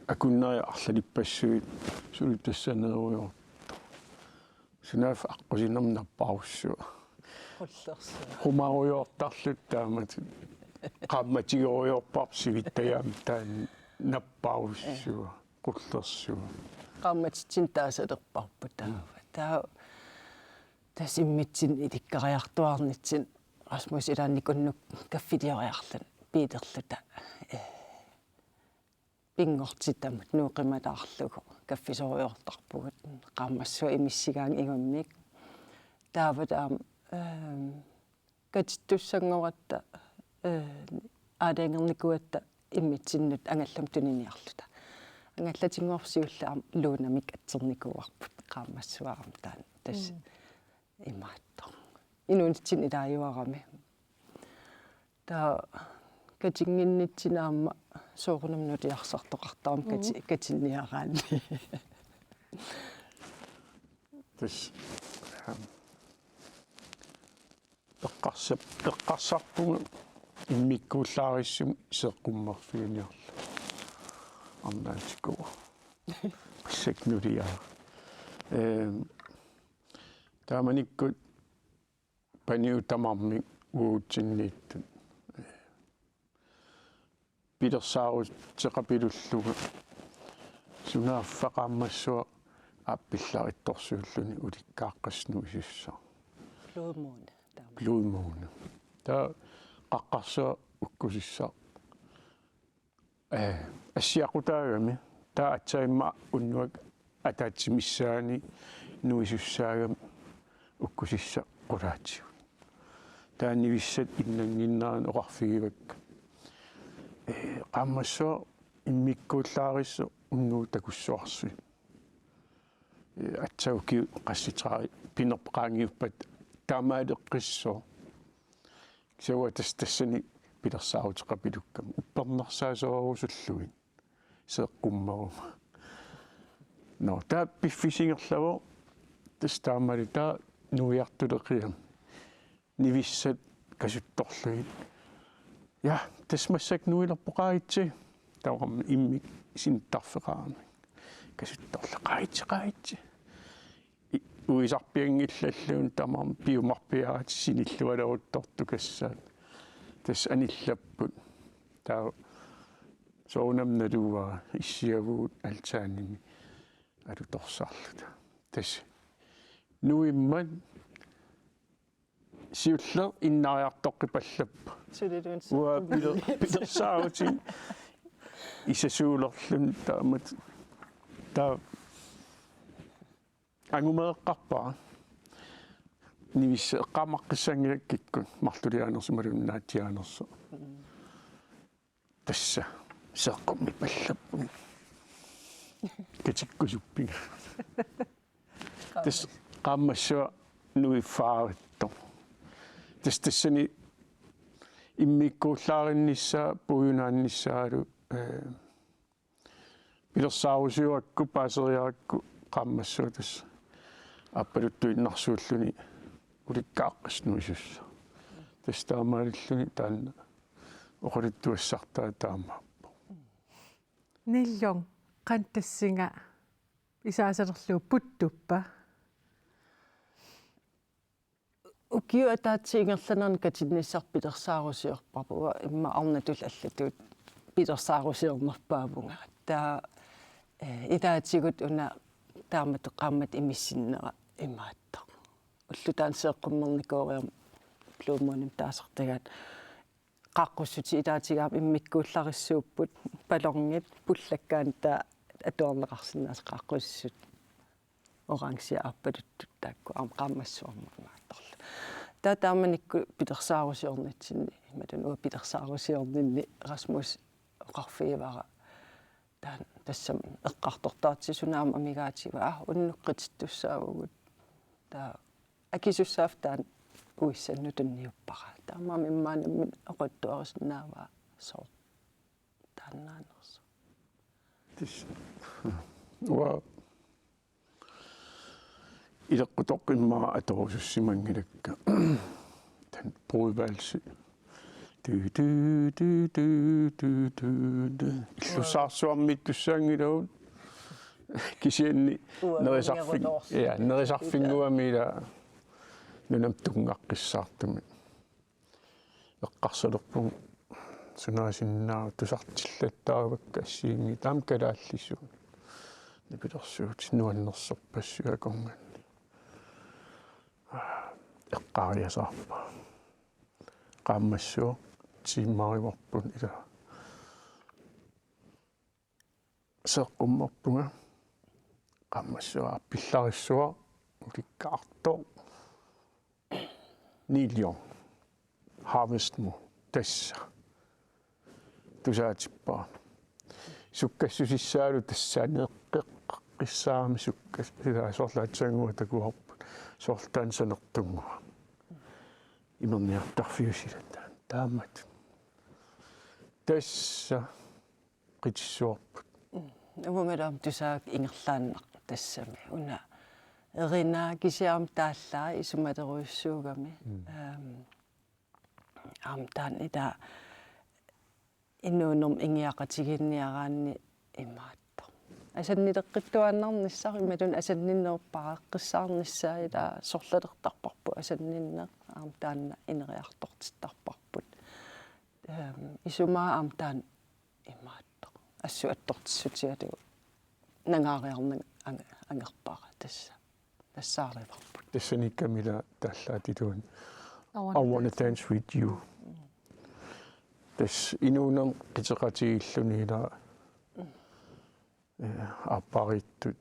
akunneri arlalippassuit suli tassaneerujoortoq. Sunaaffa aqqusinermi napparussua. Qullersua. Qumarujoortarluta taamatut. Qaammatigoorujoorparput sivittagami taanna napparussua. Qullersua. Qaammatitsinni taasalerparput taava. Taava tassa immitsinnut ilikkariartuaarnitsinni Rasmus ilaanni unnuk kaffilioriarluni biilerluta. Eh, pinngortitamut nuuqimalaarlugu kaffisorujoortarpugut qaammassua imissigaangat ingammik. Taava taama, ehm, katittussanngoratta, eh, aalajangernikuugatta immitsinnut angallamut tuniniarluta. Angallatinngorsiullu aamma Lunamik atsernikuuarput qaammassua aamma taanna tassa. Mm. Imaattoq. Inuunitsinni ilaajuarami. Taava patinnginnitsinni aamma soorunami nuliarsartoqartarami kati-, katinniaraanni. Tassa, ähm, eqqarsap-, eqqarsarpunga immikkuullaarissumik seeqqummerfianiarlugu. Arnaatikuuvoq. Massakkut nuliara. Ehm, taamanikkut paniup tamarmik uagutsinnit pilersaaruteqapilullunga sunaaffa qaammassua aappillarittorsuulluni ulikkaaqqasoq nuisussaq. Blodmåne, taama. Blodmåne. Taava qaqqarsua ukkusissaq. Eh, assiaqutaagami. Taava aatsaat immaqa unnuaq ataatsip missaani nuisussaagami ukkusissaq qulaatigut. Taava nivissat innannginneranni oqarfigivakka: Eh, qaammassua immikkuullaarissoq unnugu takussuarsi. Eh, aatsaat ukiut qassit tredive pinerpoq qaangiuppat taamaaleqqissoq. Kisianni uanga tassa tassani pilersaaruteqapilukkama uppernarsaasorusullugit seeqqummeruma. Nå, taava piffissap ingerlavoq tassa taamaalilluni taava nuiartuleqigamik. Nivissat kasuttorlugit: Ja, tassa massakkut nuilerpoq, qaagitsi. Tamarmik immikkut sinittarfeqarami. Kasuttorlugit: Qaagitsi, qaagitsi. I-, uisarpianngillalluunniit tamarmik piumarpiaat sinillualeruttortukassaat. Tassa anillapput. Taava soorunami naluara issiavugut altaanimi alutorsarluta. Tassa nuimmat siulleq innariartoqqipallappoq. Suliluunniit. Uanga piler-, pilersaarutit isasuulerluni taamatut. Taava angumereqqaarpara. Nivissat eqqaamaqqissaanngilakka kikkut marluliaanersoq imaluunniit naatsiaanersoq. Mm. Tassa seeqqummipallappunga. Katikkusuppinga. Tassa qaammassua nuiffaarittoq. Tassa tassani immikkuullaarinnissaa puigunaannissaanut, eh, pilersaarusiuakku paaseriarakku qaammassua tassa aappaluttuinnarsuulluni ulikkaaqqasoq nuisussaq. Tassa taamaalilluni taanna oqaluttuassartaa taamaappoq. Nillorm, qanoq tassunga isaasalerlugu puttuppa? Ukiup ataatsip ingerlanerani katinnissaq pilersaarusiorparput, uanga immaqa arnatut allatut pilersaarusiornerpaavunga. Taava, eh, ilaatigut una taamatut qaammatip imissinnera imaattoq. Ulloq taanna seeqqummernikooriarmat Blue Moonimik taasartagaat qaaqqussutit ilaatigut aamma immikkuullarissuupput, ballonit pullakkaanni taava atuarneqarsinnaasoq qaaqqusissut. Orange aappaluttut taakku aamma qaammassuarmut imaattorlugit. Taava taamanikkut pilersaarusiornitsinni, imaluunniit uanga pilersaarusiorninni Rasmus oqarfigivara taanna tassami eqqartortaartisunut aamma amigaatigaa: Aa, unnuk qitittussaavugut. Taava akisussaaffiit taanna uissannut tunniuppara. Taamaammat immaqa nammineq oqaluttuarisinnaavaa sooq taannaanersoq. Tassa uanga ileqqutoq immaqa atorusussimanngilakka. Taanna brudvalsi. Du, du, du, du, du, du, du. Illussaarsuarmiittussaanngilagut. Kisianni uanga nerisarfik-, mingeruloorsut. Ja, nerisarfinnguamik ila nunamut tunngaqqissaartumik. Eqqarsalerpunga sunaasinnaavoq, tusartillattaarivakka assigiinngitsut aamma kalaallisuut. Nipilersuutit nuannersorpassuit akornanni. Eqqaariasaarpara. Qaammassua tiimaarivarput ila. Seeqqummerpunga, qaammassua aappillarissuaq, ulikkaartoq. Nillorm. Harvest Moon. Tassa. Tusaatippara. Sukkassusissaalu tassaaneeqqissaarami sukkas-, ilaa soorlu aatsaannguaq takuarput. Soorlu taanna sanertunnguaq. Imerniartarfiup silataani. Taamatut. Tassa qitissuarput. Uangalu aamma tusaak ingerlaannaq tassami. Una erinaa kisianni aamma taallaat isumalerujussuugami. Mm. Ehm, aamma taanna ila inuunermi ingiaqatigiinniaraanni imaattoq. Asannileqqittuaannarnissaq imaluunniit asanninneq paaqqissaarnissaa ila sorlalertarparput asanninneq aamma taanna ineriartortittarparput. Ehm, isumaa aamma taanna imaattoq. Assut attortissutigalugu nangaariarnanga ang-, angerpara tassa. Nassaarivarput. Tassaniikkami ila taallaat iluani. I wanna I wanna dance dance with you. Tassa inuunermi qiteqatigiilluni ila, eh, aappariittut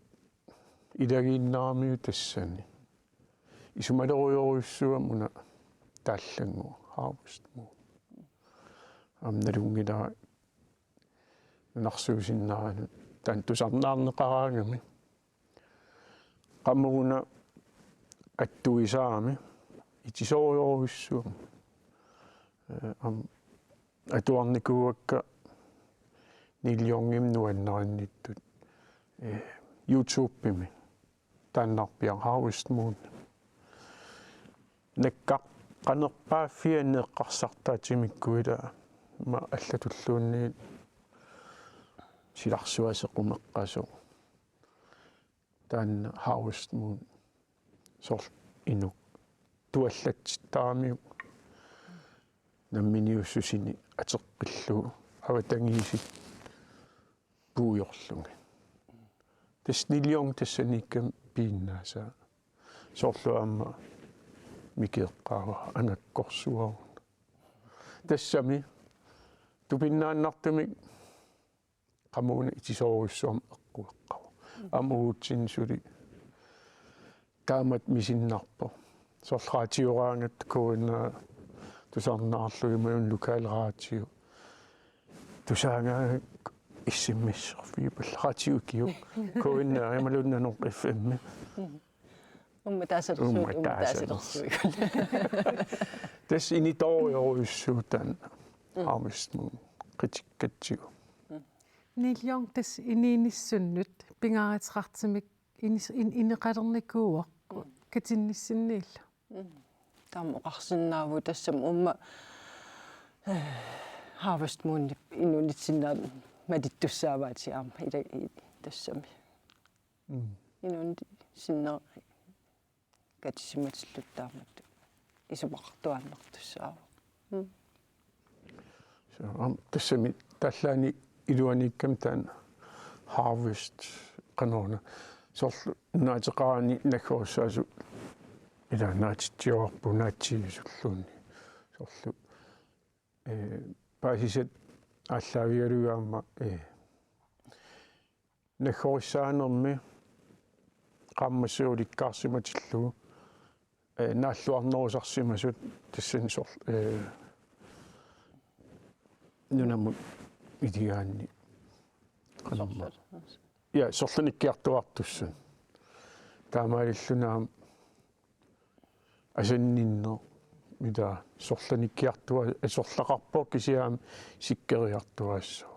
ilagiinnaramiuk tassani. Isumalerujorujussuugami una taallannguaq Harvest Moon. Aamma nalunngilara nunarsuusinnaaranut taanna tusarnaarneqaraangami. Qamuuna attuisaami itisoorujorujussuugami. Eh, aamma atuarnikuuakka Neil Youngimik nuannarinnittut, eh, YouTubemi. Taannarpiaq Harvest Moon. Nakkaqqanerpaaffianni eqqarsartaatimikku ila aamma allatulluunniit silarsuaq sequmeqqasoq. Taanna Harvest Moon soorlu inuk tuallatsittaramiuk namminiussusini ateqqillugu avatangiisit puigorlugit. Tassa Neil Young tassaniikkami piinnaasaa. Soorlu aamma Miki eqqaavara angakkorsuaruna. Tassami tupinnaannartumik qamuuna itisoorujussuarmik eqqueqqavoq. Aamma uagutsinnut suli taamatut misinnarpoq. Soorlu raatioraangatta K N R tusarnaarlugu imaluunniit lokalraatio. Tusaagaangakku S M S-erfigippallu raatio ikiuvoq. K N R imaluunniit Nanoq F M. Uummataasalersuit, uummataasalersuit. Tassa initoorujorujussuuvoq taanna. Mm. Harvest Moon qitikkatsigu. Neil Young tassa inuunissunnut pingaaruteqartumik inis-, in-, ineqalernikuuvoq. Mm. Katinnissinniillu. Mm. Taama oqarsinnaavugut tassami uuma, eh, Harvest Moonip inuunitsinnaanut malittussaavaatigut aamma ila i-, tassami. Mm. Inuunitsinnera katisimatilluta taamatut isumaqartuaannartussaavoq. Mm. So, aamma tassami taallaani iluaniikkami taanna Harvest qanoruna. Soorlu naateqarani naggorissaasut ila naatitsiuarput naatsiivisulluunniit. Soorlu, eh, paasisat aallaavigalugit aamma, eh, naggorissaarnermi qaammassua ulikkaarsimatillugu, eh, naalluarnerusarsimasut tassani soorlu, eh, nunamut iligaanni. Qanormaa. Ja, sorlanikkiartuaartussat. Taamaalilluni aamma asanninneq, ila sorlanikkiartua-, sorlaqarpoq kisianni sikkeriartuaassaaq.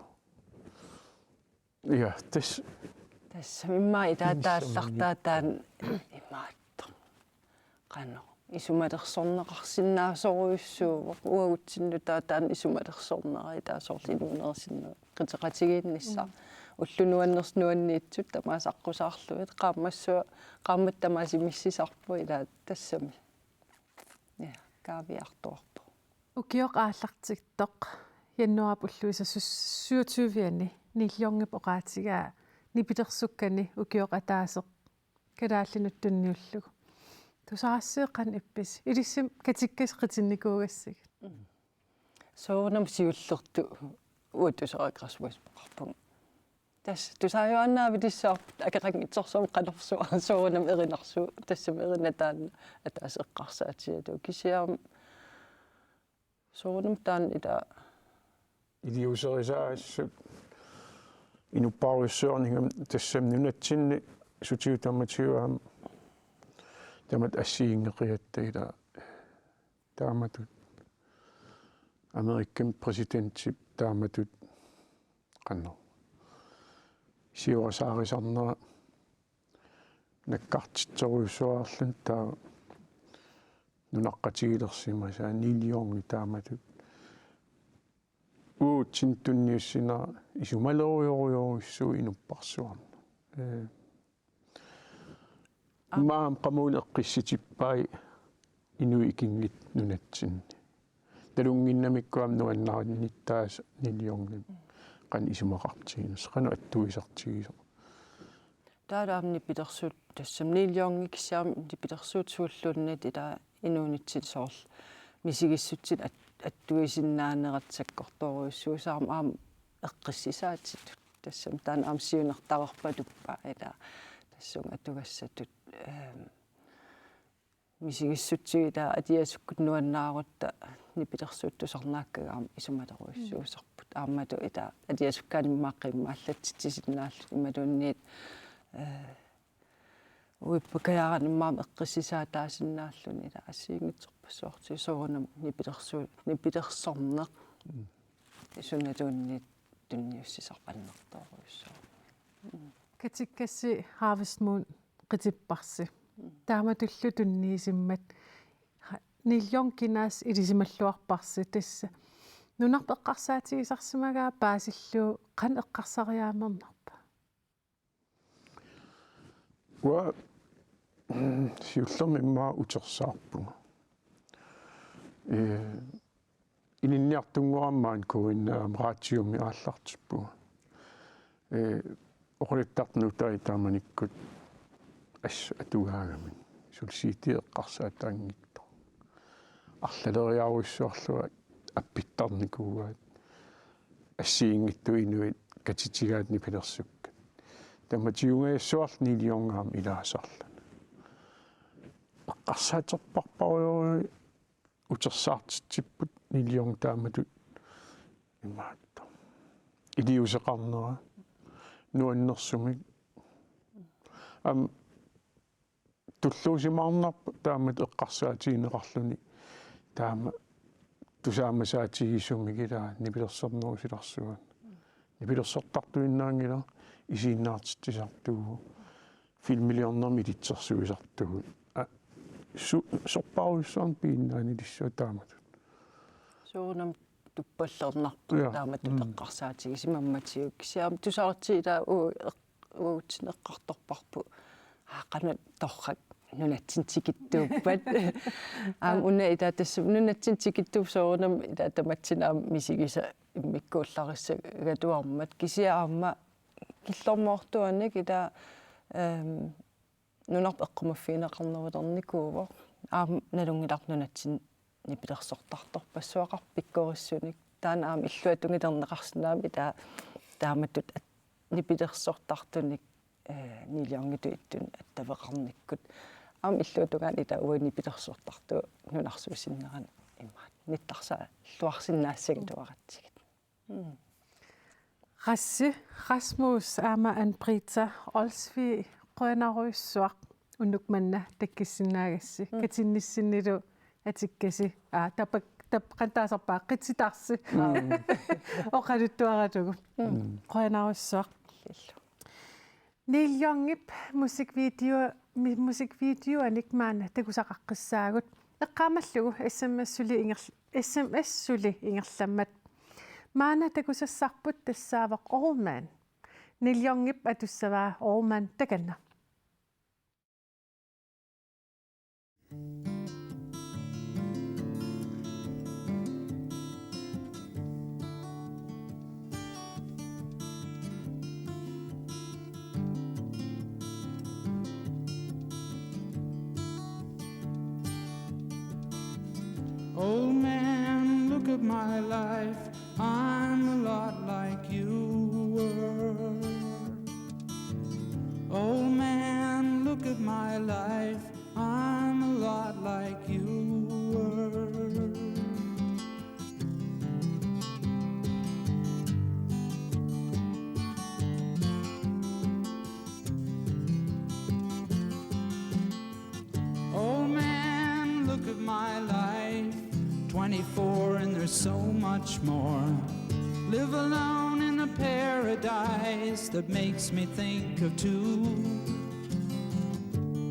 Ja, tassa. Tassa immaqa ila taallartaa taanna imaattoq. Qanoq. Isumalersorneqarsinnaasorujussuuvoq uagutsinnut taava taanna isumalersornera ila soorlu inuunerisinnut qiteqatigiinnissaq. Mm. Ulloq nuannersut nuanniitsut tamaasa aqqusaarlugit qaammassua, qaammatit tamaasa missisarput ila tassami. Ja, kaaviiartuarpoq. Ukioq aallartittoq januaarip ulluisa sus-, syvogtyve-ani Neil Youngip oqaatigaa nipilersukkani ukioq ataaseq kalaallinut tunniullugu. Tusarassi qanoq ippisi? Ilissimi katikkasi qitinnikuugassigit. Mm. Soorunami siullertut uanga tusarikassuasmaqarpunga. Tassa tusaajuaannaavilissaarput akeqanngitsorsuarmik qanorsuaq soorunami erinarsuuvoq, tassami erinaq taanna ataaseq eqqarsaatigalugu kisianni soorunami taanna ila iliuuserisaasut inuppassuarnigami tassami nunatsinni sutigut tamatigut aamma tamatta assigiinngeqigatta ila taamatut Amerikami præsidentip taamatut qanoq siorasaarisarnera nakkartitserujussuarluni taava nunaqqatigilersimasaa Neil Youngi taamatut uatsinnut tunniussinera isumalerujorujussuuvoq inuppassuarnut. Ee, Aamma qamuuna eqqissitippai inuit ikinngitsut nunatsinni. Talunnginnamikku aamma nuannarinnittaasa Neil Youngip qanoq isumaqartiginersoq, qanoq attuisartigisoq. Taava aamma nipilersuut tassami Neil Youngi kisianni nipilersuut suulluunniit ila inuunitsinni soorlu misigissutsit at-, attuisinnaanerat sakkortoorujussuusarami aamma eqqissisaatitut. Tassami taanna aamma siunertagarpatuppa ila tassunga atugassatut, ehm, misigissutsit ila atiasukkut nuannaarutta nipilersuut tusarnaakkakka aamma isumalerujussuusarput. Aammalu ila atiasukkaanni immaqa qiimmaallatsitsisinnaallutik imaluunniit, eh, uippakajaarani immaqa eqqissisaataasinnaalluni ila assigiinngitsorpassuartigut soorunami nipilersu-, nipilersorneq. Mm. Sunaluunniit tunniussisarput annertoorujussuarmik. Mm. Katikkassi Harvest Moon qitipparsi. Mm. Taamatullu tunniusimmat ha-, Neil Young kinaassuseq ilisimalluarparsi tassa. Nunarput eqqarsaatigisarsimagaa paasillugu qanoq eqqarsariaamernarpa? Uanga siullermik immaqa utersaarpunga. Ee, ilinniartunngorama aamma K N R-imi raatiumi aallartippunga. Ee, oqaluttartut nutaat taamanikkut assut atugaagamik. Suli C D eqqarsaataanngitsoq. Arlaleriarujussuarlunga appittarnikuuaat. Assigiinngitsut inuit katitigaat nipilersukkat. Taama tigungajassuarlu Neil Young aamma ilaasarluni. Eqqarsaaterparparujorujuit utersaartitsipput Neil Young taamatut imaattoq. Iliuuseqarnera nuannersumik. Aamma tulluusimaarnarpoq taamatut eqqarsaatigineqarluni taama tusaamasaatigisumik ila nipilersornerup silarsuani. Nipilersortartuinnaanngilaq, isiginnaartitsisartuuvoq, filmiliornermi ilitsersuisartuuvoq. Aa, su-, sorpaarujussuarnik piginnaanilissuaq taamatut. Soorunami tuppallernarpoq. Ja. Taamatut. Mm. Eqqarsaatigisimammatigit kisianni tusarti ila u-, eq-, uatsinnut eqqartorparput. Aa, qanoq torrak nunatsinni tikittuuppat. Aamma una ila tassa nunatsinni tikittuuppat soorunami ila tamatsinnut aamma misigisat immikkuullarissagatuarmat kisianni aamma killormoortuanik ila, ehm, nunarput eqqumaffigineqarnerulernikuuvoq. Aamma nalunngilarput nunatsinni nipilersortartorpassuaqarpoq pikkorissunik. Taanna aamma illuatungilerneqarsinnaammat ila taamatut at-, nipilersortartunik, eh, Neil Youngitut ittunik attaveqarnikkut. Aamma illuatungaani ila uagut nipilersortartut nunarsuup sinnerani imaattoq nittarsaalluarsinnaassagit. Mm. Tuaratsigit. Mm. Rassi, Rasmus aamma Ann-Britta Olsvig, qujanarujussuaq unnuk manna takusinnaagassi. Mm. Katinnissinnilu atikkasi. Aa, tapak-, tap-, qanoq taasarpaa, qititarsi. Mm. Oqaluttuaratugut. Mm. Qujanarujussuaq. Illillu. Neil Youngip musikvideo, mi-, musikvideoanik maanna takusaqaqqissaagut. Eqqaamallugu S M S suli inger-, S M S suli ingerlammat. Maanna takusassarput tassaavoq Old Man. Neil Youngip atussavaa Old Man takanna. Old man, look at my life. I'm a lot like you were. Old man, look at my life. I'm a lot like you were. Oh man, look at my life. Twenty-four and there's so much more. Live alone in a paradise that makes me think of two.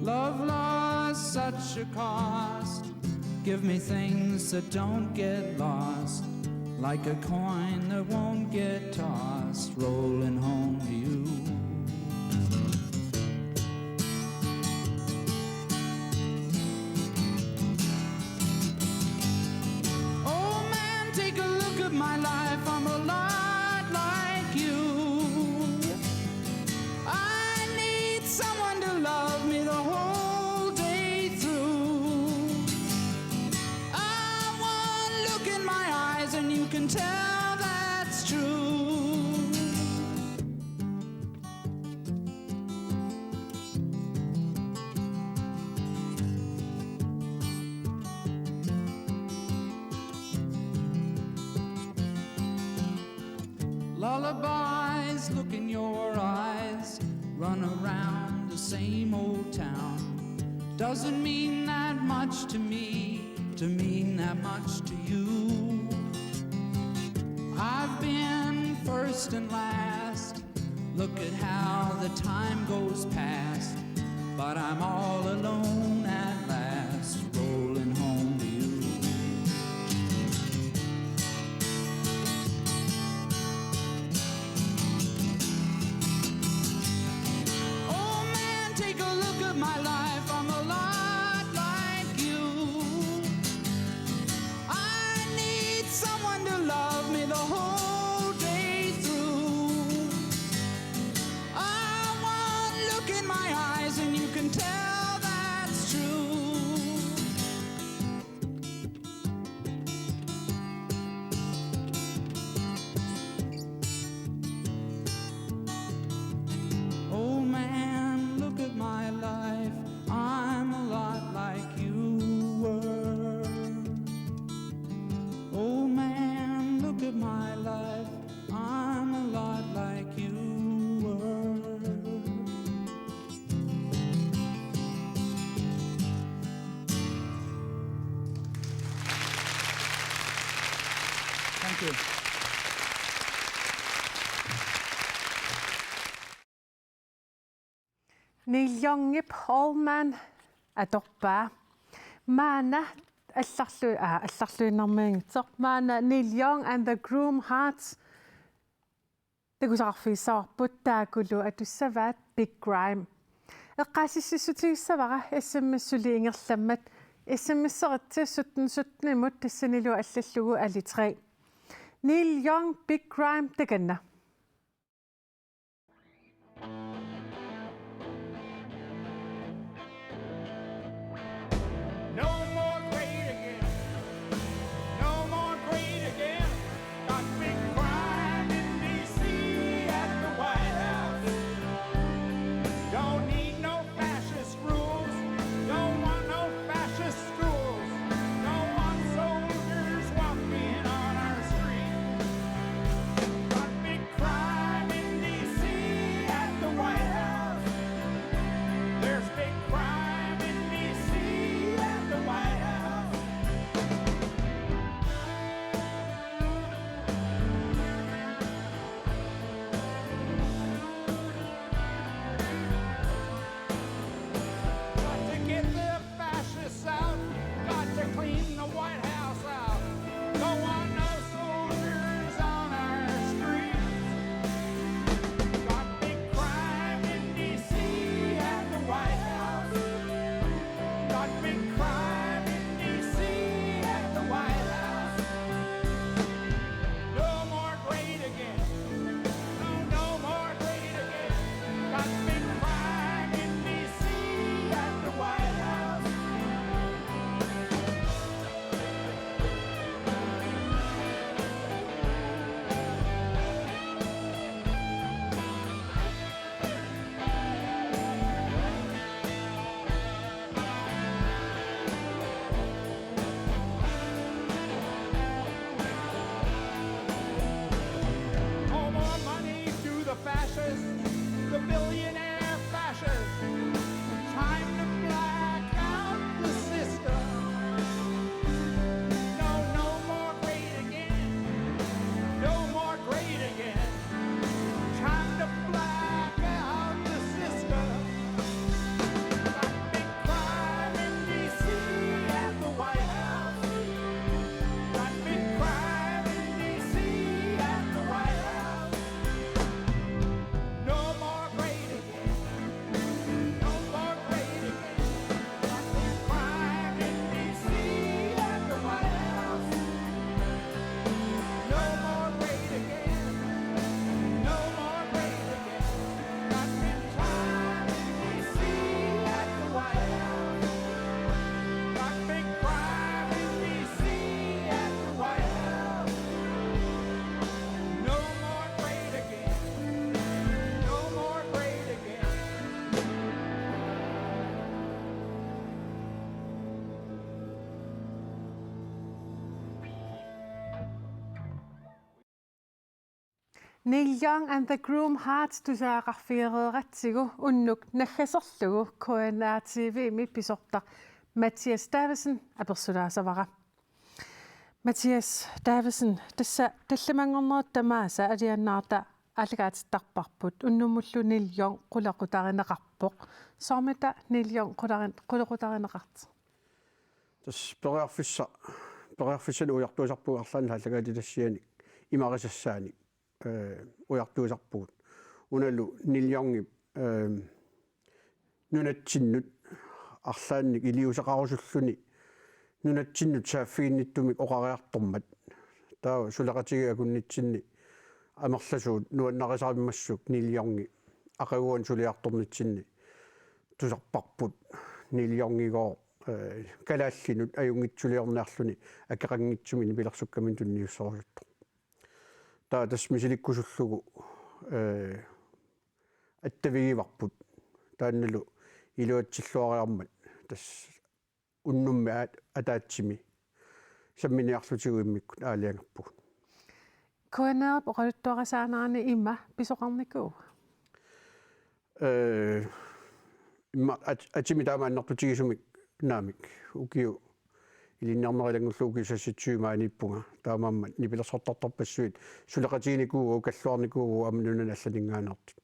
Love lost, such a cost. Give me things that don't get lost, like a coin that won't get tossed, rolling home to you. Oh man, take a look at my life, I'm a lot like you. I need someone to love me the whole day through. I want look in my eyes and you can tell that's true. Lullabies, look in your eyes, run around the same old town. Doesn't mean that much to me, to mean that much to you. I've been first and last. Look at how the time goes past, but I'm all alone at last, rolling home to you. Oh man, take a look at my life, I'm a lot like you. I need someone to love me the whole day through. I want look in my eyes and you can tell that's true. Oh man, look at my life. I'm a lot like you were. Oh man, look at my life. I'm a lot like you were. Thank you. Neil Youngip Old Man atorpaa. Maanna allarlu-, aa, allarluinnarmianngitsoq. Maanna Neil Young and the Cruel Hearts takusaqarfigissavarput, taakkulu atussavaat Big Grime. Eqqaasitsissutigissavara S M S suli ingerlammat. S M S-eritsi sytten sytten-imut tassanilu allallugu ali tre. Neil Young, Big Grime, takanna. No more great again. No more great again. Got big crime in D C at the White House. Don't need no fascist rules. Don't want no fascist schools. Don't want soldiers walking on our street. Got big Neil Young and the Chrome Hearts tusagaqarfigereeratsigu unnuk naggaserlugu K N R T V-mi pisortaq Mathias Davidsen apersulaassavara. Mathias Davidsen, tassa tallimanngornerit tamaasa alianaarta aallakaatittarparput, unnummullu Neil Young qulequtarineqarpoq. Soormita Neil Young qularin-, qulequtarineqartoq? Tassa periarfissa-, periarfissanik ujartuisarpugut arlaannik aallakaatitassianik imarisassaanik, eh, ujartuisarpugut. Unalu Neil Youngip, eh, nunatsinnut arlaannik iliuuseqarusulluni nunatsinnut saaffiginnittumik oqariartormat. Taava suleqatigiit akunnitsinni amerlasuut nuannarisarimmassuk Neil Youngi aqaguani suliartornitsinni tusarparput. Neil Youngigooq, eh, kalaallinut ajunngitsuliorniarluni akeqanngitsumik nipilersukkaminut tunniussorusuttoq. Taava tassa misilikkusullugu, eh, attavigivarput. Taannalu iluatsilluariarmat tassa unnummi aat-, ataatsimi samminiarlutigu immikkut aalajangerpugut. K N R-ip oqaluttuarisaanerani ima pisoqarnikuua? Eh, imma at-, atimmi taama annertutigisumik naamik. Ukiut ilinniarnerit ilanngullugu ukiut seksogtyve maaniippunga. Taamaammat nipilersortartorpassuit suleqatiginikuuvugut, kalluarnikuuvugut aamma nunani allaninngaanneersut.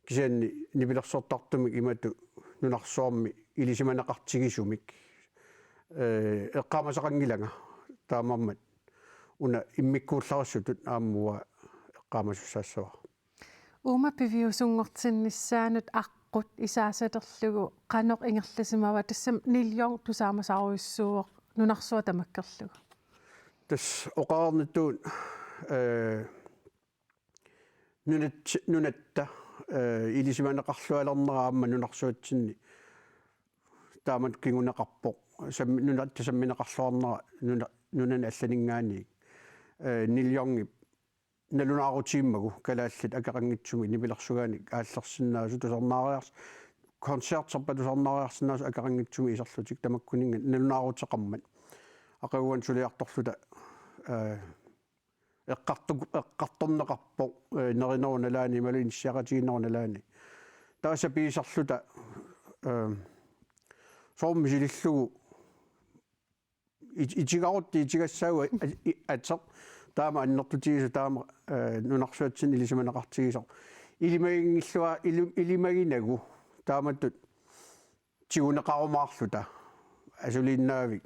Kisianni nipilersortartumik imatut nunarsuarmi ilisimaneqartigisumik, eh, eqqaamasaqanngilanga. Taamaammat una immikkuullarissutut aamma uanga eqqaamasussaassavara. Uuma piviusunngortinnissaanut aqqut isaasalerlugu qanoq ingerlasimava, tassami Neil Young tusaamasarujussuuvoq nunarsuaq tamakkerlugu? Tassa oqarnittut, eh, nunat-, nunatta, eh, ilisimaneqarlualernera aamma nunarsuatsinni taamatut kinguneqarpoq. Sam-, nunatta sammineqarluarnera nuna-, nunani allaninngaanniit. Eh, Neil Youngip nalunaarutigisimmagu kalaallit akeqanngitsumik nipilersugaanik aallersinnaasut tusarnaariars-, koncerterput tusarnaariarsinnaasut akeqanngitsumik iserlutik tamakkuninnga nalunaaruteqarmat. Aqaguani suliartorluta, eh, eqqartu-, eqqartorneqarpoq, eh, nerinerup nalaani imaluunniit inissiaqatigiinnerup nalaani. Taava sapiisarluta, eh, soorlu misilillugu it-, itigarutti itigassaagut a-, i-, ateq. Taama annertutigisoq taama, eh, nunarsuatsinni ilisimaneqartigisoq. Ilimaginngillua-, ili-, ilimaginagu taamatut tiguneqarumaarluta. Asuliinnaavik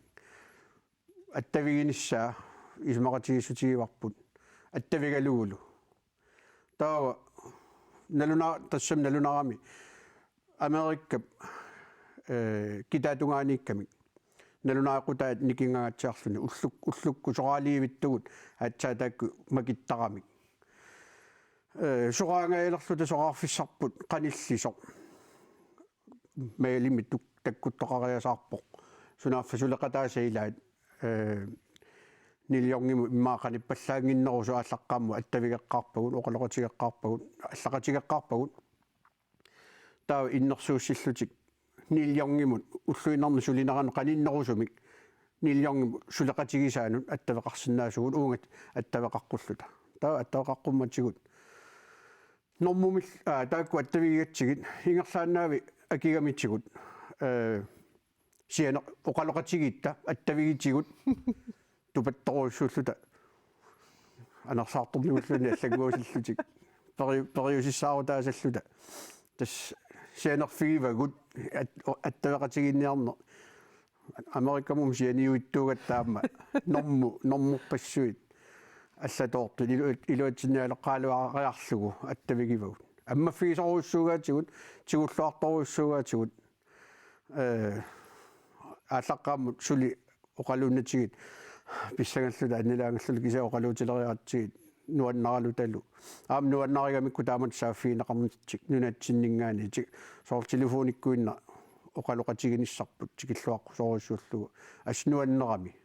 attaviginissaa isumaqatigiissutigivarput attavigalugulu. Taava naluna-, tassami nalunarami Amerikap, eh, kitaatungaaniikkamik nalunaaqutai nikinngagatsiarluni ulluk-, ullukkut soraaliivittugut aatsaat taakku makittaramik. Eh, soraangajalerluta soraarfissarput qanillisoq. Mailimi tuk-, takkuttoqariasaarpoq. Sunaaffa suleqataasa ilaat, eh, Neil Youngimut immaqa qanippallaannginnerusoq aallaqqaammut attavigeqqaarpagut, oqaloqatigeqqaarpagut, allaqatigeqqaarpagut. Taava innersuussillutik Neil Youngimut ulluinnarni sulineranut qaninnerusumik Neil Youngimut suleqatigisaanut attaveqarsinnaasugut uunga attaveqaqqulluta. Taava attaveqaqqummatigut normumil-, aa, taakku attavigigatsigit ingerlaannaavi akigamitigut, eh, sianeq-, oqaloqatigiitta attavigitigut tupattorujussuulluta anersaartornikuulluni allannguusillutik peri-, periusissaarutaasalluta. Tassa sianerfigivagut at-, o-, attaveqatigiinniarneq. Amerikamut sianiuittuugatta aamma normu-, normorpassuit allatoortut ilu-, iluatsinnialeqqaaluariarlugu attavigivagut. Ammaffigisorujussuugaatigut, tigulluartorujussuugaatigut. Eh, aallaqqaammut suli oqaluunnatigit pissangalluta annilaangalluta kisianni oqaluutileriaratsigit nuannaralutalu. Aamma nuannarigamikku taamatut saaffigineqarnitsik nunatsinninngaanniit soorlu telefonikkuinnaq oqaloqatiginissarput tikilluaqqusorujussuullugu assut nuannerami.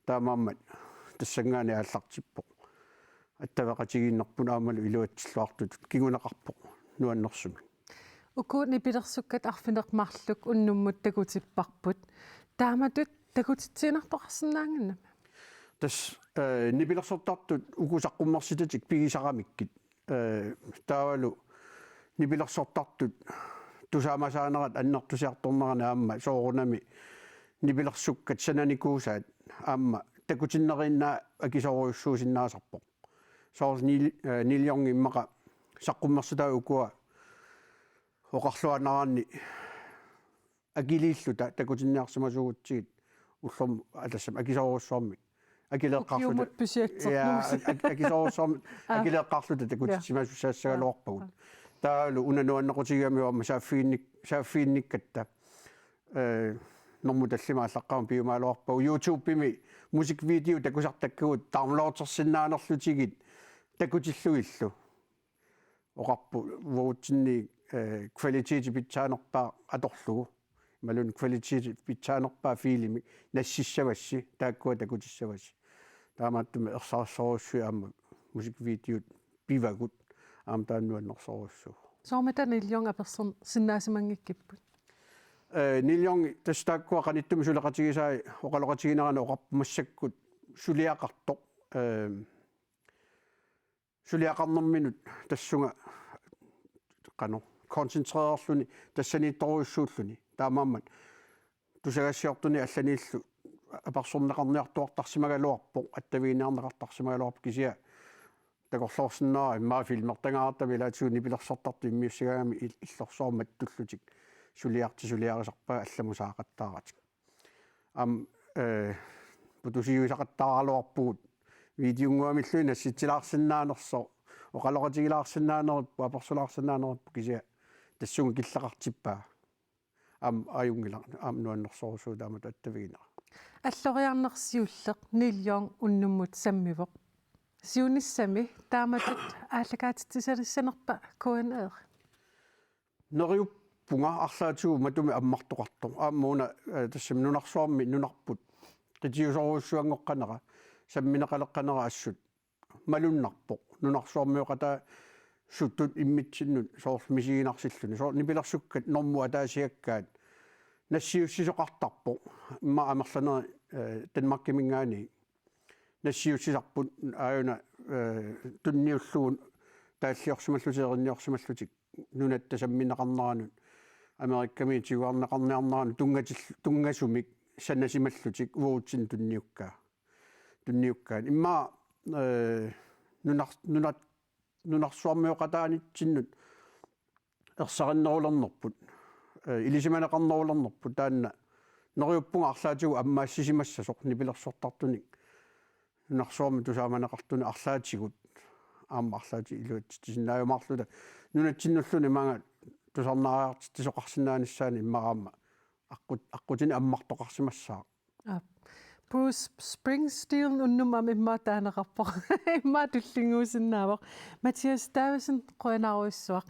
Taamaammat tassanngaanniit aallartippoq. Attaveqatigiinnerput aammalu iluatsilluartutut kinguneqarpoq nuannersumik. Uku nipilersukkat arfineq-marluk unnummut takutipparput. Taamatut takutitsiinnartoqarsinnaannginnami? Tassa, eh, nipilersortartut uku saqqummersitatik pigisaramikkit eh, taavalu nipilersortartut tusaamasaanerat annertusiartornerani aamma soorunami nipilersukkat sananikuusaat aamma takutinneruinnaat akisoorujussuusinnaasarpoq. Soorlu Neil, eh, Neil Young immaqa saqqummersitai ukua oqarluaannaraanni akiliilluta takutinniarsimasuugutsigit ullormut atassami akisoorujussuarmik. Akileeqqaarluta. Ukiumut pisiatserlugu. Ja, ak-, ak-, akisoorujussuarmik. Aa. Akileeqqaarluta takutissimasussaagaluarpagut. Aa. Taavalu una nuannequtigigamiuk aamma saaffiginnik-, saaffiginnikkatta. Eh, normut tallimat aallaqqaammut piumagaluarpagut. YouTube-imi musikvideo takusartakkagut downloadersinnaanerlutigit takutillugillu. Oqarpoq uatsinnit, eh, kvaliteti pitsaanerpaaq atorlugu. Imaluunniit kvaliteti pitsaanerpaaq filmik nassissavassi, taakkua takutissavassi. Taamaattumik ersarissorujussuit aamma musikvideot pivagut aamma taanna nuannersorujussuuvoq. Soormita Neil Young apersorsinnaasimanngikkipput? Eh, Neil Young tassa taakkua qanittumi suleqatigisai oqaloqatiginerani oqarpoq massakkut suliaqartoq. Eh, suliaqarnerminut tassunga qanoq koncentrererluni tassaniittorujussuulluni. Taamaammat tusagassiortunik allaniillu apersorneqarniartuartarsimagaluarpoq, attaviginiarneqartarsimagaluarpoq kisianni takorloorsinnaavara immaqa filmertagaartami ilaatigut nipilersortartut immiussagaangamik il-, illorsuarmik tullutik suliartik suliarisarpaat allamut saaqattaaratik. Aamma, eh, putusiuisaqattaaraluarpugut videonnguamilluunniit nassitsilaarsinnaanersoq, oqaloqatigilaarsinnaanerippoq, apersulaarsinnaanerippoq kisianni tassunga killeqartippaa. Aamma ajunngilaq, aamma nuannersorujussuuvoq taamatut attaviginera. Alloriarneq siulleq Neil Young unnummut sammivoq. Siunissami taamatut aallakaatitsisalissanerpa K N R? Neriuppunga arlaatigut matumi ammartoqartoq. Aamma una, eh, tassami nunarsuarmi nunarput qitiusorujussuanngoqqanera, sammineqaleqqanera assut malunnarpoq. Nunarsuarmioqataasutut immitsinnut soorlu misiginarsilluni. Soorlu nipilersukkat normut ataasiakkaat nassiussisoqartarpoq. Immaqa amerlaneri, eh, Danmarkiminngaanniit nassiussisarput aajuna, eh, tunniullugu taalliorsimallutik, erinniorsimallutik nunatta sammineqarneranut, Amerikamiut tiguarneqarniarneranut tunngatil-, tunngasumik sanasimallutik uatsinnut tunniukkaa. Tunniukkaat. Immaqa, eh, nunar-, nunar-, nunarsuarmioqataanitsinnut ersarinnerulernerput, eh, ilisimaneqarnerulernerput taanna neriuppunga arlaatigut ammaassisimassasoq nipilersortartunik nunarsuarmi tusaamaneqartunik arlaatigut aamma arlaatigut iluatsitsisinnaajumaarluta nunatsinnulluunniit maanga tusarnaariartitsisoqarsinnaanissaanut immaqa aamma aqqut-, aqqutinik ammartoqarsimassaaq. Aap. Bruce Springsteen unnummut aamma immaqa taaneqarpoq. Immaqa tullinnguusinnaavoq. Mathias Davidsen, qujanarujussuaq.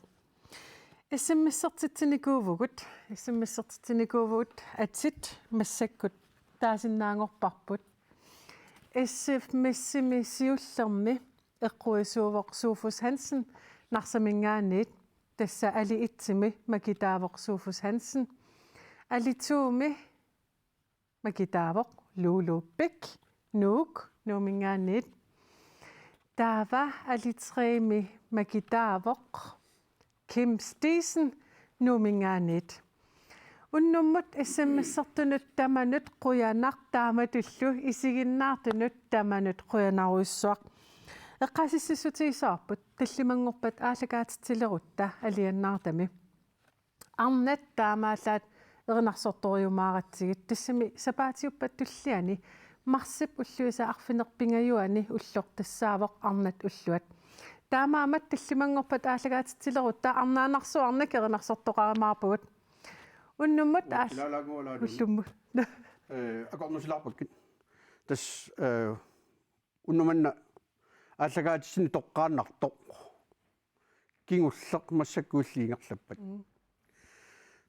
S M S-ertitsinikuuvugut, S M S-ertitsinikuuvugut atit massakkut taasinnaanngorparput. S M S-imi siullermi eqquisuuvoq Sofus Hansen Narsaminngaanniit, tassa ali et-imi makitaavoq Sofus Hansen. Ali to-mi makitaavoq Lulu Bech Nuuk Nuumminngaanniit. Taava ali tre-mi makitaavoq Kim Stisen Nuumminngaanniit. Unnummut S M S-ertunut tamanut qujanaq taamatullu isiginnaartunut tamanut qujanarujussuaq. Eqqaasitsissutigissavarput tallimanngorpat aallakaatitsilerutta alianaartami. Arnat taamaallaat erinarsortorujumaaratsigit, tassami sapaatiuppat tulliani marsip ulluisa arfineq-pingajuani ulloq tassaavoq arnat ulluat. Taamaammat tallimanngorpat aallakaatitsilerutta arnaannarsuarnik erinarsortoqarumaarpugut. Unnummut aal-, Ilaalaanngualaarluni. Ullummut. Eh, akornusilaarpakkit. Tassa, eh, unnumanna aallakaatitsineq toqqaannartoq. Kingulleq massakkut illit ingerlappat. Mm.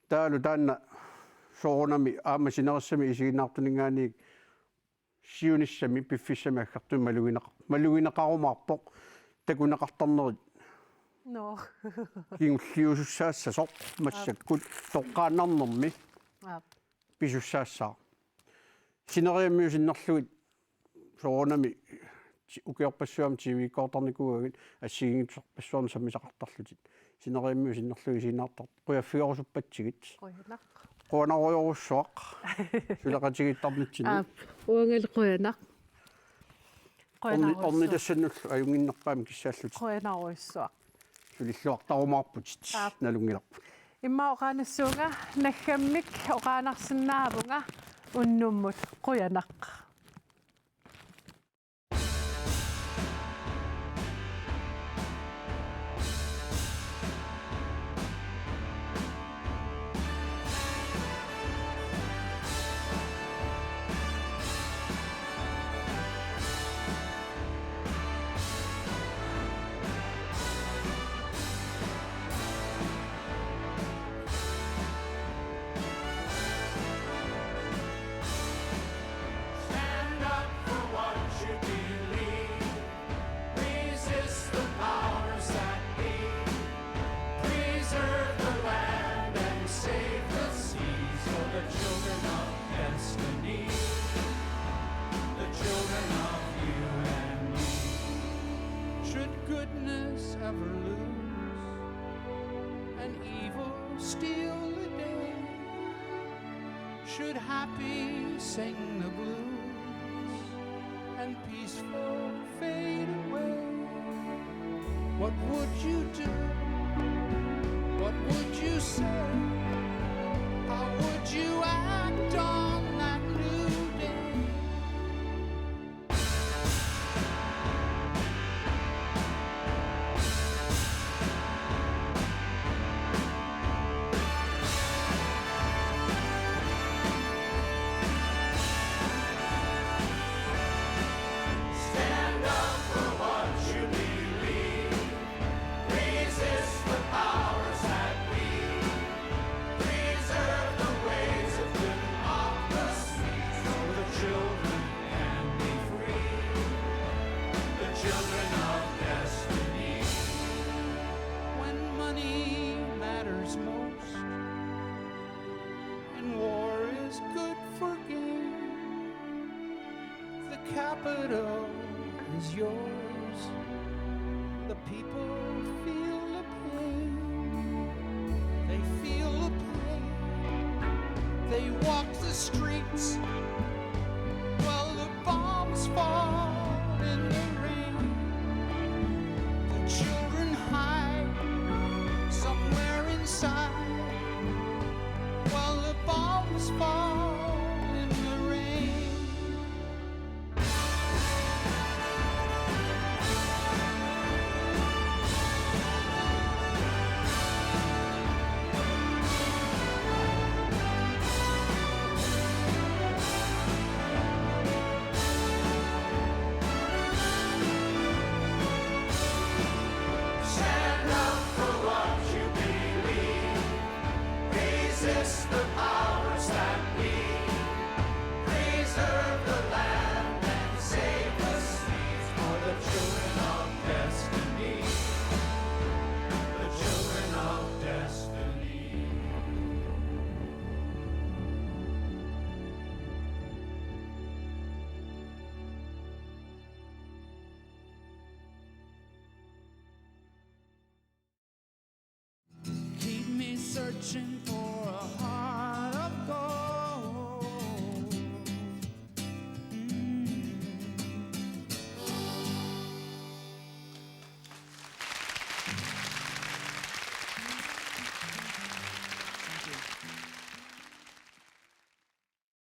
Taavalu taanna soorunami aamma sinerissami isiginnaartuninngaanniit siunissami piffissami aggertumi malugineqa-, malugineqarumaarpoq takuneqartarnerit. Nå. Kingulliusussaassasoq massakkut toqqaannarnermi. Aap. Pisussaassaaq. Sineriammiut sinnerlugit soorunami ti-, ukiorpassuarni T V-kkoortarnikuugakkit assigiinngitsorpassuarnik sammisaqartarlutit. Sineriammiut sinnerlugit isiginnaartartut. Qujaffigerusuppatsigit. Qujanaq. Qujanarujorujussuaq. Suleqatigiittarnitsinni. Aap, uangali qujanaq. Orni-, qujanarujussuaq. Ornitassannullu ajunnginnerpaamik kissaallutit. Qujanarujussuaq. Sulilluartarumaarputit. Aap. Nalunngilarput. Immaqa oqaannassuunga, naggammik oqaannarsinnaavunga unnummut. Qujanaq. Stand up for what you believe. Resist the powers that be. Preserve the land and save the seas for the children of destiny, the children of you and me. Should goodness ever lose and evil steal the day, should happy sing the blues and peaceful fade away, what would you do? What would you say? How would you act on that new day? Stand up for what you believe. Resist the powers that be. Preserve the ways of democracy so the children can be free. The children of destiny. When money matters most and war is good for gain, the capital is yours. The people feel the pain. They feel the pain. They walk the streets.